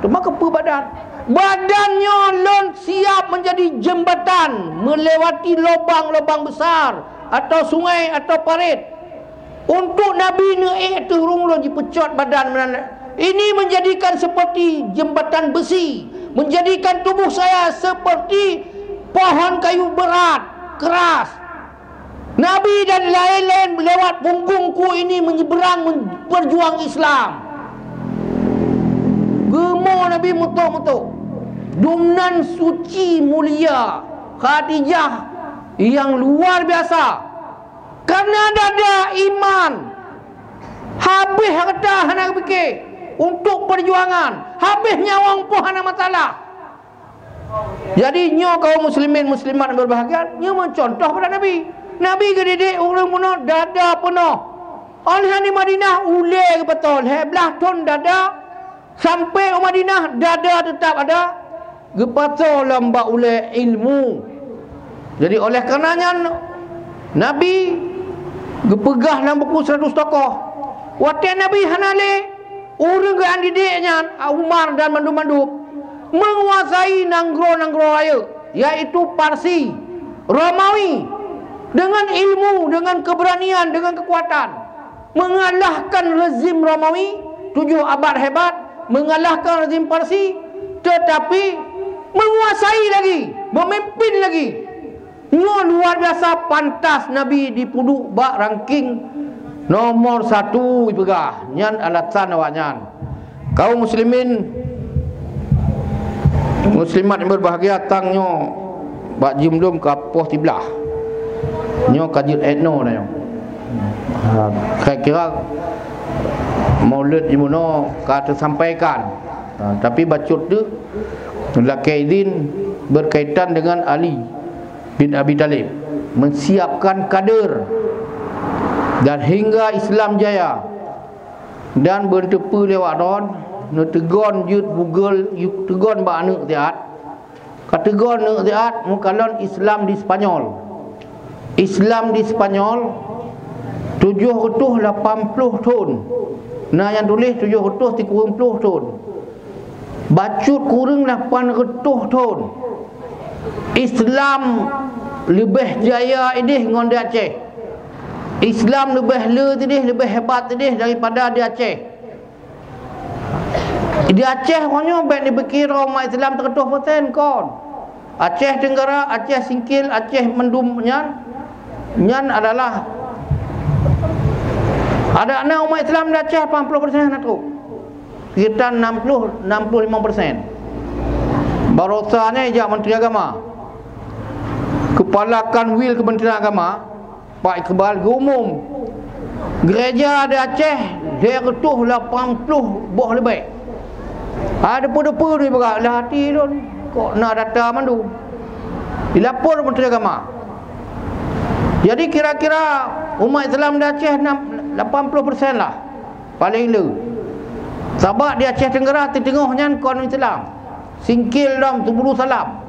Teuma keupeue badan? Badan nyoe lôn siap menjadi jembatan melewati lubang-lubang besar atau sungai atau parit. Untuk Nabi neuék teuh ureuëng lôn jipeucot badan meunan. Ini menjadikan seperti jembatan besi, menjadikan tubuh saya seperti pohon kayu berat, keras. Nabi dan laén-laén lewat punggungku ini menyeberang, men-, berjuang Islam. Geumo Nabi meutok-meutok. Dumnan suci mulia Khadijah yang luar biasa. Karena dada iman, habéh harta hana geupiké, untuk perjuangan, habéh nyawöng pun hana masalah. Jadi, nyoe kaum muslimin muslimat yang berbahagia, nyoe meucontoh pada Nabi. Nabi geudidik ureuëng bunoe dada peunoh. Óh lheueh di Madinah, ulée geupasoe, lhée blaih thon dada, sampai u Madinah, dada teutap ada, geupasoe lom bak ulée ilmu. Jadi, oleh karena nyan, Nabi geupeugah lam buku seratus tokoh, watée Nabi hana lé, ureuëng geuandidik nyan, Umar dan mandum-mandum, menguasai nanggroe-nanggroe rayeuk, yaitu Parsi, Romawi, dengan ilmu, dengan keberanian, dengan kekuatan, mengalahkan rezim Romawi, tujuh abad hebat, mengalahkan rezim Parsi, tetapi menguasai lagi, memimpin lagi. Nyoe luar biasa, pantas Nabi dipeuduek bak ranking nomor satu, ipeugah. Nyan alasan awaknyan. Kaum muslimin, muslimat yang berbahagia, tang nyoe bak jimlom ka poh siblaih. Nyoe ka jeuet inoe na nyoe. Ha, kira-kira maulid jimeunoe ka teusampaikan. Ha, tapi bacut tu lakée izin berkaitan dengan Ali bin Abi Thalib, menyiapkan kader, dan hingga Islam jaya dan beuteupeue lewat ron, neuteugon jeuet bugel, teugon bak aneuëk siat, ka teugon aneuëk siat meukalon Islam di Spanyol. Islam di Spanyol tujoh reutôh lapan ploh thon. Na nyang tuléh tujoh reutôh sikureueng ploh thon. Bacut kureueng lapan reutôh thon. Islam leubeh jaya ideh ngon di Aceh. Islam leubeh le ideh, leubeh hebat ideh daripada di Aceh. Di Aceh, uroe nyoe bék dipikira umat Islam seratus persen, kon. Aceh Tenggara, Aceh Singkil, Aceh Mendung nyan, nyan adalah, adak na umat Islam di Aceh lapan ploh persen hana trok. Sekitar enam puluh, enam puluh lima persen. Barosa nyoe jak Menteri Agama. Kepala Kanwil Kementerian Agama, Pak Iqbal, geuumum, gereja di Aceh dua reutôh lapan ploh boh leubeh. Ha, depu-depu ni bak lam hati lôn, kok na data mandum. Dilapor Menteri Agama. Jadi, kira-kira umat Islam di Aceh enam, lapan puluh persen lah. Paléng le. Sabab di Aceh Tenggara teuteungoh nyan kon Islam. Singkil dom, Subulu Salam,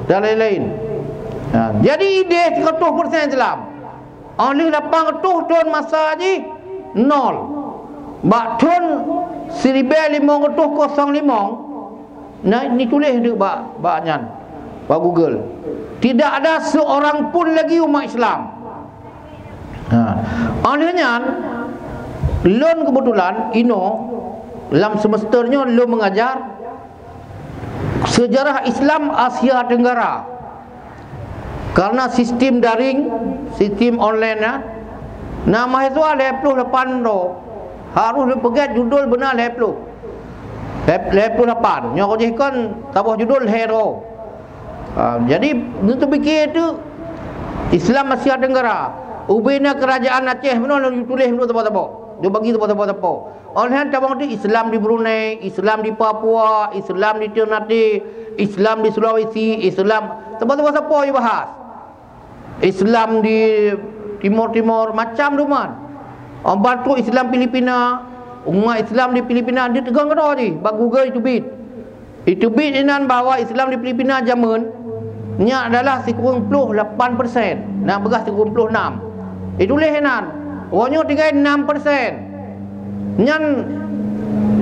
dan lain-lain. Ha, jadi ideh seratus persen Islam. Óh lheueh lapan reutôh thon masa jih, nol. Bak thon siribée limong reutôh kosong limong, na, neutuléh deuek bak, bak nyan, bak Google. Tidak ada seorang pun lagi umat Islam. Ha. Óh lheueh nyan, lôn keubeutulan inoe lam semester nyoe lôn mengajar sejarah Islam Asia Tenggara. Karena sistem daring, sistem online nyan, na mahasiswa lhée ploh lapan droe. Harôh lôn peugét judul beuna lhée ploh. Lhée, lhée ploh lapan. Nyoe jih kon saboh judul lhée droe. Ha, jadi, neuteupiké teuk Islam Asia Tenggara. Ubena kerajaan Aceh meunoe lôn tuléh meunoe saboh-saboh. Lôn bagi saboh-saboh. Óh lheueh nyan tabang teuk Islam di Brunei, Islam di Papua, Islam di Ternate, Islam di Sulawesi, Islam, saboh-saboh sapo jibahas. Islam di Timor-Timor, macam duman. Óh ban trok Islam Filipina, umat Islam di Filipina, di teugon keudroe jih, bak Google jiteubiet. Jiteubiet inan bahwa Islam di Filipina jameun nyan adalah sikureueng ploh lapan persen, na peugah sikureueng ploh nam. Jituléh inan, uroe nyoe tinggai nam persen. Nyan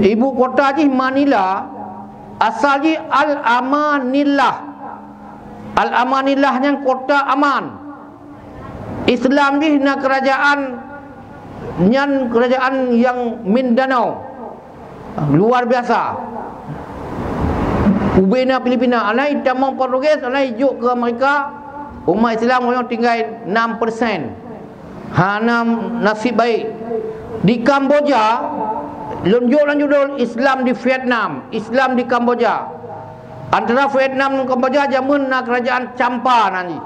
ibu kota jih Manila, asal jih Al-Amanillah. Al-Amanillah nyan kota aman. Islam jih na kerajaan, nyan kerajaan nyang Mindanao. Luar biasa. Ubena Filipina, alai tamong Portugis, alai jok keu Amerika, Umat Islam uroe nyoe tinggai enam persen. Hana nasib baik. Di Kamboja, lôn jok lôn judul Islam di Vietnam, Islam di Kamboja. Antara Vietnam ngon Kamboja jameun na kerajaan Champa nan jih.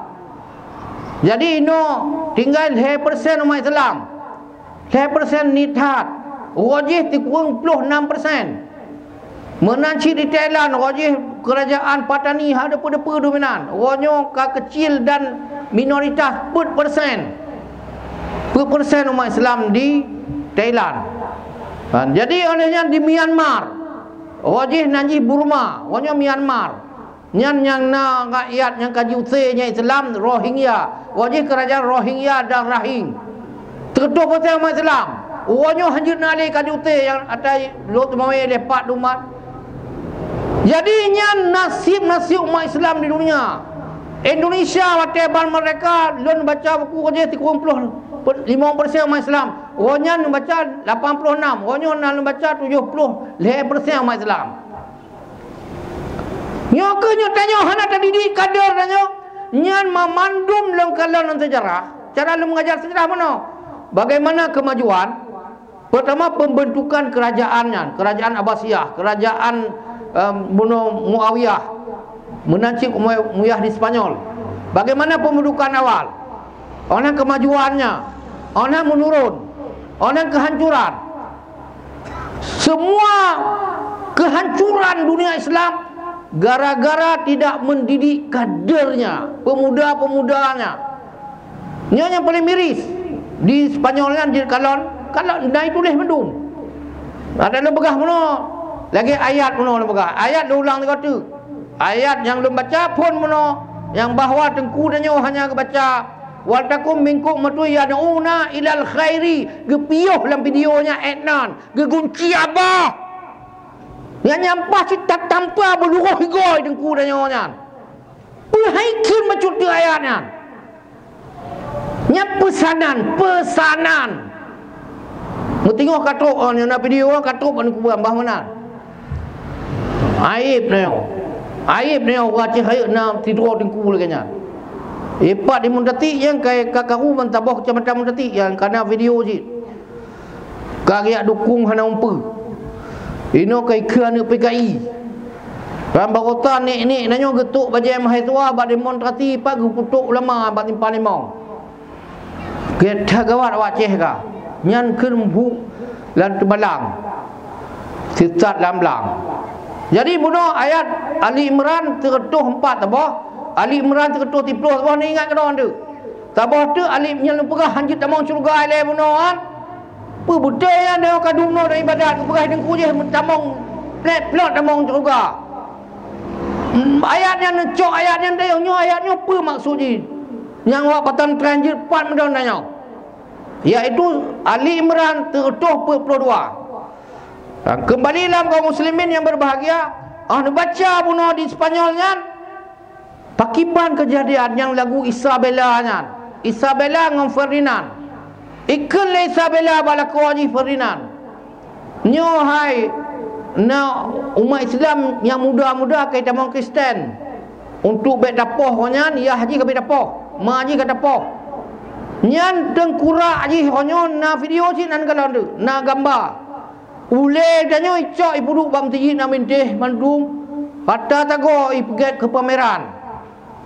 Jadi, inoe tinggai lhèe persen umat Islam. Lhèe persen niet that. Uroe jih sikureueng ploh nam persen. Meunan cit di Thailand, uroe jih kerajaan Patani hana deue-deue dominan. Uroe nyoe ka kecil dan minoritas peuet persen. Peuet persen umat Islam di Thailand. Ha, jadi, oleh nyan di Myanmar, uroe jih nan jih Burma, uroe nyoe Myanmar. Nyan nyang na rakyat nyang ka jiusé nyan Islam Rohingya. Uroe jih kerajaan Rohingya dan Rakhine. Teutoh pasai umat Islam. Uroe nyoe hanjeuet na lé ka jiusé nyang ata lôn teumawé lé Pak Dumat. Jadi nyan nasib-nasib umat Islam di dunia. Indonesia watèe ban merdeka, lôn baca buku uroe jih sikureueng ploh limong persen umat Islam. Uroe nyan lôn baca lapan ploh enam. Uroe nyoe na lôn baca tujoh ploh lhèe persen umat Islam. Nyoe keuh nyoe tanyoe hana tadidik kader tanyoe. Nyan mamandum lôn kalon lam sejarah. Cara lôn mengajar sejarah meunoe. Bagaimana kemajuan? Pertama, pembentukan kerajaan nyan, kerajaan Abbasiyah, kerajaan, em, bunoe Muawiyah, meunan cit Umayyah di Spanyol. Bagaimana pembentukan awal? Óh nyan kemajuannya, óh nyan menurun, óh nyan kehancuran. Semua kehancuran dunia Islam gara-gara tidak mendidik kadernya, pemuda-pemudanya. Nyoe nyang paling miris. Di Spanyol nyan jeuet kalon, kalon na tuléh mandum. Ada lôn peugah meunoe, lagèe ayat meunoe lôn peugah. Ayat lôn ulang sigoe teuk. Ayat nyang lôn baca phon meunoe, nyang bahwa teungku tanyoe hanya geubaca, "Wal takum minkum ummatun yad'una ilal khairi," geupiôh lam video nyan ayat nyan, geugunci abah. Nyan nyang paih cit tatampa beuluroh igoe teungku tanyoe nyan. Peue hai kheun bacut teuk ayat nyan? Nyan peusanan, peusanan. Meuteungoh ka trok, oh, nyoe na video ka trok ban kuburan bah meunan. Aib nyoe. Aib nyoe ureueng Aceh rayeuk na sidroe teungku lagèe nyan. Ipat di Muntatik nyang ka, ka karu ban saboh keucamatan Muntatik nyang kana video cit. Ka geujak dukung hana umpeue. Inoe ka ikheun aneuk P K I. Lam barô tan nek-nek tanyoe geutok bajèe mahasiswa bak demonstrasi pat geupeutok ulama bak simpang limong. Gét that gawat awak Aceh ka. Nyan kheun bu lam teubalang. Sisat lam blang. Jadi bunoe ayat Ali Imran sireutôh empat saboh, Ali Imran sireutôh siplôh saboh, neuingat keudroe teuk. Saboh teuk Ali nyan lôn peugah hanjeuet tamong syeuruga ilèe bunoe nyan. Peue beutôi nyan, nyoe ka dumnoe lam ibadat, geupeugah teungku jih meutamong plek-plot tamong syeuruga. Ayat nyan neucok, ayat nyan dayeuh nyoe, ayat nyoe peue maksud jih? Nyang wak pesantren jeuet pat meudon tanyoe, yaitu Ali Imran sireutôh peuet ploh dua. Dan keumbali lam kaum muslimin nyang berbahagia, ah, neubaca bunoe di Spanyol nyan, Pakriban keujadian nyang lagu Isabella nyan? Isabella ngon Ferdinand. Ikheun lé Isabella bak lakoe jih Ferdinand, "Nyoe hai na umat Islam nyang muda-muda ka jitamong Kristen. Untuk bèk tapoh awaknyan, yah jih ka bèk tapoh, ma jih ka tapoh." Nyan teungku rak jih awaknyoe na video cit nan kalon teuk, na gamba. Ulèe tanyoe icok ipeuduek bak meuseujid na minteh mandum, ata sagoe ipeugèt keu pameran.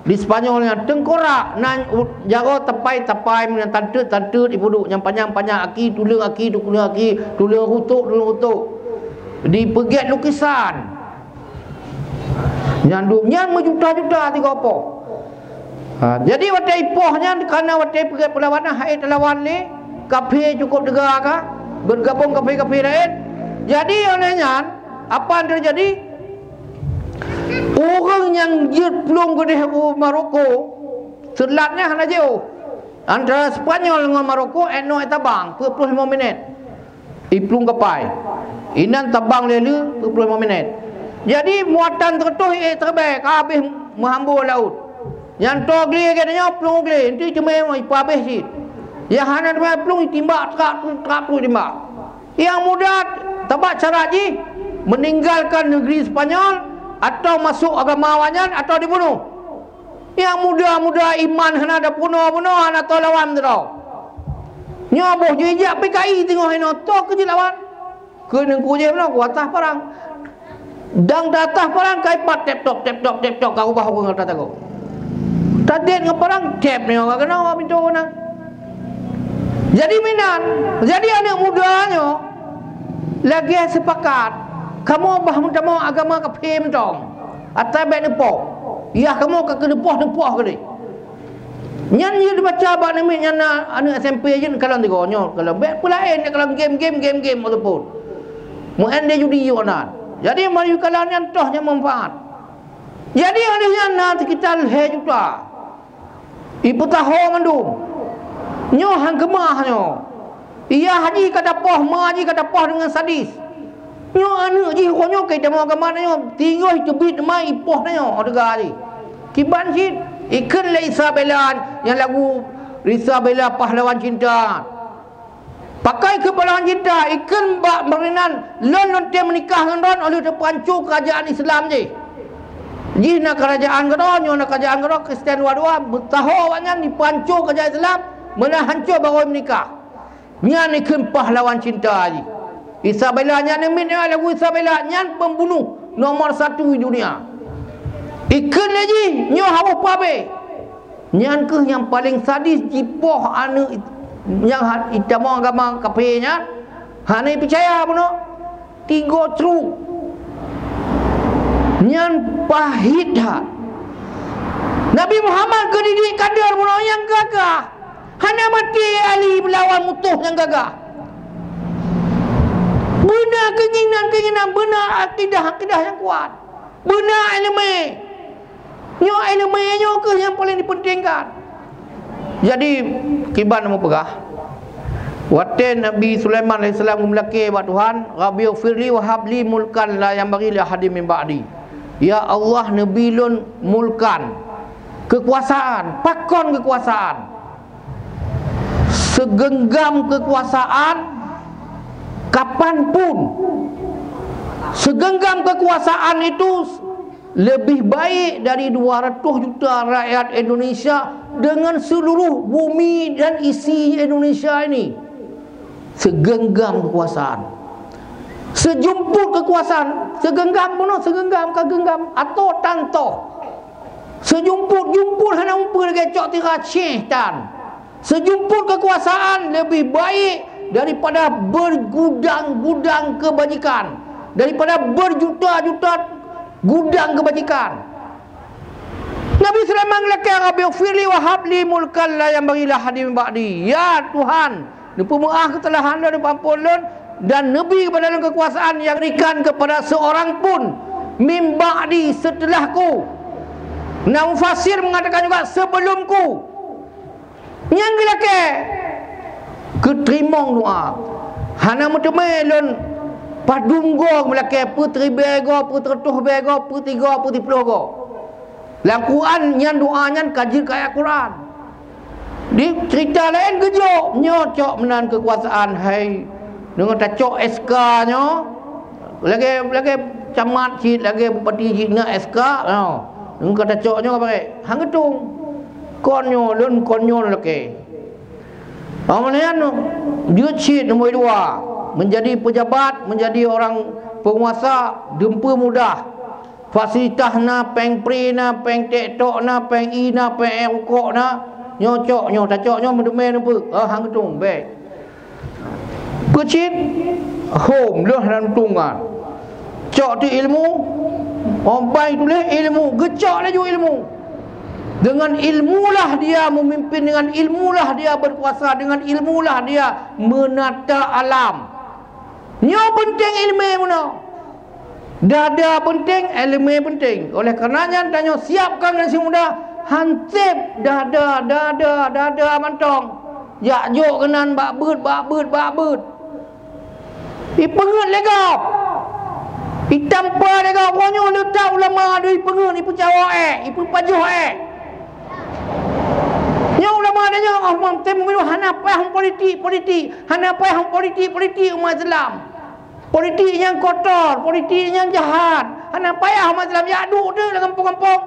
Di Spanyol nyan teungku rak nan u-, jaroe tapai-tapai, meunyan tanteut-tanteut ipeuduek, nyang panyang-panyang aki, tuleueng aki, tuleueng aki, tuleueng rutok, tuleueng rutok. Dipeugèt lukisan. Nyan du-, nyan meujuta-juta tiga poh. Ha, jadi watèe ipoh nyan, karena watèe peugèt peulawanan, hai teulawan lé kafé, cukup teuga ka, bergabung kafé-kafé laén. Jadi, oleh nyan, apa yang terjadi? Ureueng nyang jeuet plueng keudeh u Maroko, seulat nyan hana jiôh. Antara Spanyol ngon Maroko, èk noe tabang, peuet ploh limong minèt. Iplueng kapai. Inan tabang lé lé peuet ploh limong minèt. Jadi, muatan teureutôh ék teubèe ka habéh meuhambô laôt. Nyang toe glé geutanyoe plueng glé, enteuk teumé ipeuhabéh cit. Nyang hana teumé plueng itimbak trak, trak, trak timbak. Nyang muda tabak cara jih meninggalkan negeri Spanyol atau masuk agama awaknyan atau dibunuh. Nyang muda-muda iman hana tapeunoh-peunoh, hana tao lawan sidroe. Nyoe boh jih jak P K I teungoh inoe, toh keu jilawan. Keu neungku jih bunoe kuatah parang. Dang tatah parang ka ipat tep-top, tep-top, tep-top, ka ubah ureueng ata tagoe. Tatet ngon parang, tep nyoe ka keunoe pintoe na. Jadi meunan, jadi aneuk muda nyoe lagèe seupakat, kamoe bah meutamong agama kafé mantong. Ata bèk neupoh. Yah kamoe ka keuneuk poh, neupoh keudeh. Nyan jeuet baca bak namiet nyan na aneuk S M P jeuet kalon tigo nyoe, kalon bèk peulaén, kalon game, game, game, game ataupun meu'en di judi yoh nan. Jadi meunyoe kalon nyan toh nyang manfaat. Jadi aneuk nyan na sekitar lhèe juta. Ipeutaho mandum. Nyoe han keumah nyoe. Yah jih ka tapoh, ma jih ka tapoh deungon sadis. Nyoe aneuk jih uroe nyoe ka itamong agama nyoe, tinggai teubiet ma ipoh nyoe teuga jih. Kiban cit, ikheun lé Isabella nyang lagu Isabella Pahlawan Cinta. Pakon keu pahlawan cinta, ikheun bak meurinan, lôn lôn tem meunikah ngon droen óh lheueh tapeuhanco keurajeuen Islam jih. Jih na keurajeuen keudroe, nyoe na keurajeuen keudroe, Kristen dua-dua, meutaho awaknyan dipeuhanco keurajeuen Islam, meunan hanco barô meunikah. Nyan ikheun pahlawan cinta jih. Isabella nyan, namiet nyan lagu Isabella nyan pembunuh nomor satu di dunia. Ikheun lé jih nyoe hawôh pabé. Nyan kheueh nyang paleng sadis jipoh aneuk nyang ha-, itamong agama kafé nyan, hana ipeucaya bunoe. Tigo truk. Nyan pahét that. Nabi Muhammad geudidik kader bunoe nyang gagah. Hana maté Ali meulawan musoh nyang gagah. Beuna keinginan-keinginan, beuna akidah-akidah nyang kuat. Beuna ileumèe. Nyoe ileumèe nyoe kheueh nyang paleng dipeuntingkan. Jadi, kiban meupeugah, watèe Nabi Sulaiman alaihissalam geumeulakèe bak Tuhan, "Rabbighfirli wa habli mulkan la yanbaghi li ahadin min ba'di." Ya Allah, neubi lôn mulkan, keukuasaan. Pakon keukuasaan? Segenggam kekuasaan kapanpun. Segenggam kekuasaan itu lebih baik dari dua ratus juta rakyat Indonesia dengan seluruh bumi dan isi Indonesia ini. Segenggam kekuasaan. Sejumput kekuasaan, segenggam bunoe, segenggam ka genggam atau tantoh. Sejumput-jumput hana umpeu lagèe cok tira céh tan. Sejumput kekuasaan lebih baik daripada bergudang-gudang kebajikan, daripada berjuta-juta gudang kebajikan. Nabi Sulaiman geulakèe, "Rabbighfirli wa habli mulkan la yanbaghi li ahadin min ba'di." Ya Tuhan, neupeumeu'ah keusalahan lôn, neupeuampôn lôn, dan neubi keupada lôn keukuasaan nyang berikan keupada seurang pun min ba'di, seuteulah ku. Na mufasir meungatakan juga, sebelum ku. Nyang geulakèe geuteurimong doa. Hana meuteumé lôn padum goe geulakèe, peue siribèe goe, peue sireutôh bèe goe, peue sigoe, peue siploh goe. Lam Quran nyan doa nyan ka jeuet keu ayat Quran. Di cerita laén geujok, nyoe cok meunan keukuasaan hai. Deungon tacok S K nyoe, lagèe, lagèe camat cit, lagèe bupati cit ngon S K nyoe. Deungon tacok nyoe barèk, han geutung. Kon nyoe lôn, kon nyoe lôn lakèe. Awak nyan jeuet cit nombor dua, menjadi pejabat, menjadi orang penguasa, dumpeue mudah. Fasilitas na, péng pri na, péng TikTok na, péng ie na, péng ék rukok na, nyoe cok nyoe, tacok nyoe meuteumé neupeu, ah, han geutung, bèk. Peucit, hom lheueh lam tungan. Cok tu ilmu, oh, bai tuléh ilmu, geucok laju ilmu. Dengan ilmulah dia memimpin, dengan ilmulah dia berkuasa, dengan ilmulah dia menata alam. Nyoe peunteng ileumèe bunoe. Dada peunteng, ileumèe peunteng. Oleh karenanya, tanyoe siapkan generasi muda, hansép dada, dada, dada mantong. Jak jok keunan bak beuet, bak beuet, bak beuet. Ipeungeut lé gob. Itampa lé gob. Uroe nyoe le that ulama deuh ipeungeut, ipeucawök ék, ipeupajoh ék. Nyoe ulama tanyoe, oh, tem hana payah politik, politik. Hana payah politik, politik umat Islam. Politik nyang kotor, politik nyang jahat. Hana payah umat Islam, jak duek teuk lam gampông-gampông.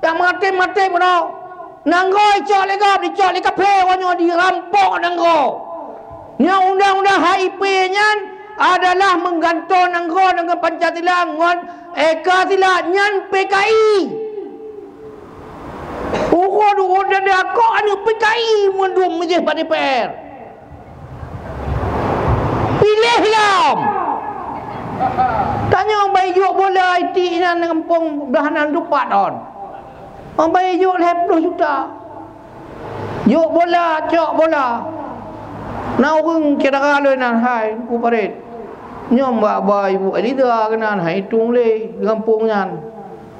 Dak maté-maté bunoe. Nanggroe icok lé gob, icok lé kafé, uroe nyoe dirampok nanggroe. Nyoe undang-undang H I P nyan adalah menggantoe nanggroe deungon Pancasila ngon Eka Sila nyan P K I. Ureuëng-ureuëng dada kok aneuk P K I mandum meujih bak D P R. Piléh lom. Tanyoe bai jok bola iti inan gampông blaih nan dupat on. Bai jok lhèe ploh juta. Jok bola, cok bola. Na ureuëng syedara lôn nan hai, Teungku Farid. Nyoe bak ba Ibu Eliza keunan hai tueng lé gampông nyan.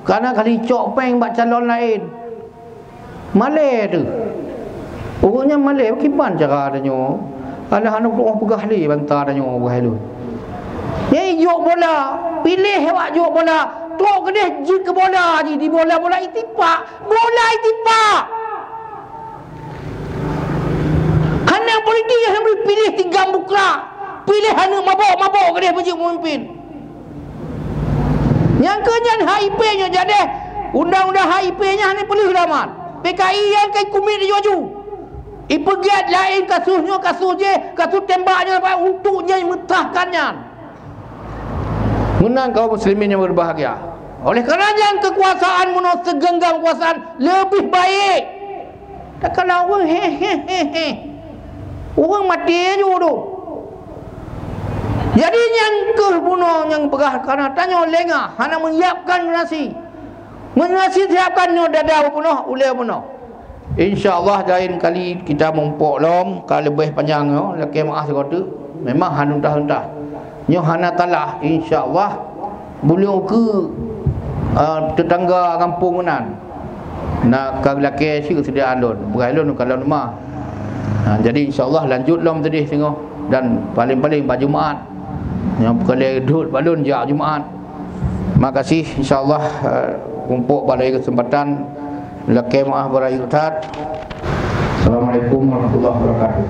Kana kali cok péng bak calon laén. Malée teuh. Ureuëng nyan malée, kiban cara tanyoe. Alah aneuk tuoh peugah lé banta tanyoe peugah lôn. Nyan jok bola, piléh awak jok bola. Trok keudeh jeuet keu bola jih di bola-bola itipak. Bola itipak. Hana politik nyang bri piléh tigam bukra. Piléh aneuk mabök-mabök keudeh beujeuet meumimpin. Nyang keu nyan H I P nyoe jadeh, undang-undang H I P nyan hana peuleueh damat. P K I nyang ka ikumiet laju-laju. Ipeugét laén kasus nyoe, kasus jéh, kasus tembak nyoe, untuk nyang meutahkan nyan. Meunan kaum muslimin yang berbahagia. Oleh karena nyan kekuasaan meunoe segenggam kekuasaan lebih baik. Takalon ureuëng he he he he. Ureuëng maté aju tu. Jadi nyan keuh bunoe nyang peugah kana tanyoe lengah hana menyiapkan generasi. Generasi siapkan nyoe dada bunoe, ulée bunoe. Insya Allah laén kali kita mumpok lom ka leubeh panyang nyoe lakée meuah sigoe teuk. Memang hana untah-untah. Nyoe hana talah, insya Allah buleuen ukeue, uh, tetangga gampông meunan. Na ka lakée sikeuseudiaan lôn, beugai lôn kalon teuma. Ha, jadi insya Allah lanjut lom teuh singoh dan paling-paling bak Jumaat. Nyang peukalée dot bak lôn jak Jumaat. Makasih, insya Allah, uh, mumpok bak laén keuseumpatan lakée meuah beuraya that. Assalamualaikum warahmatullahi wabarakatuh.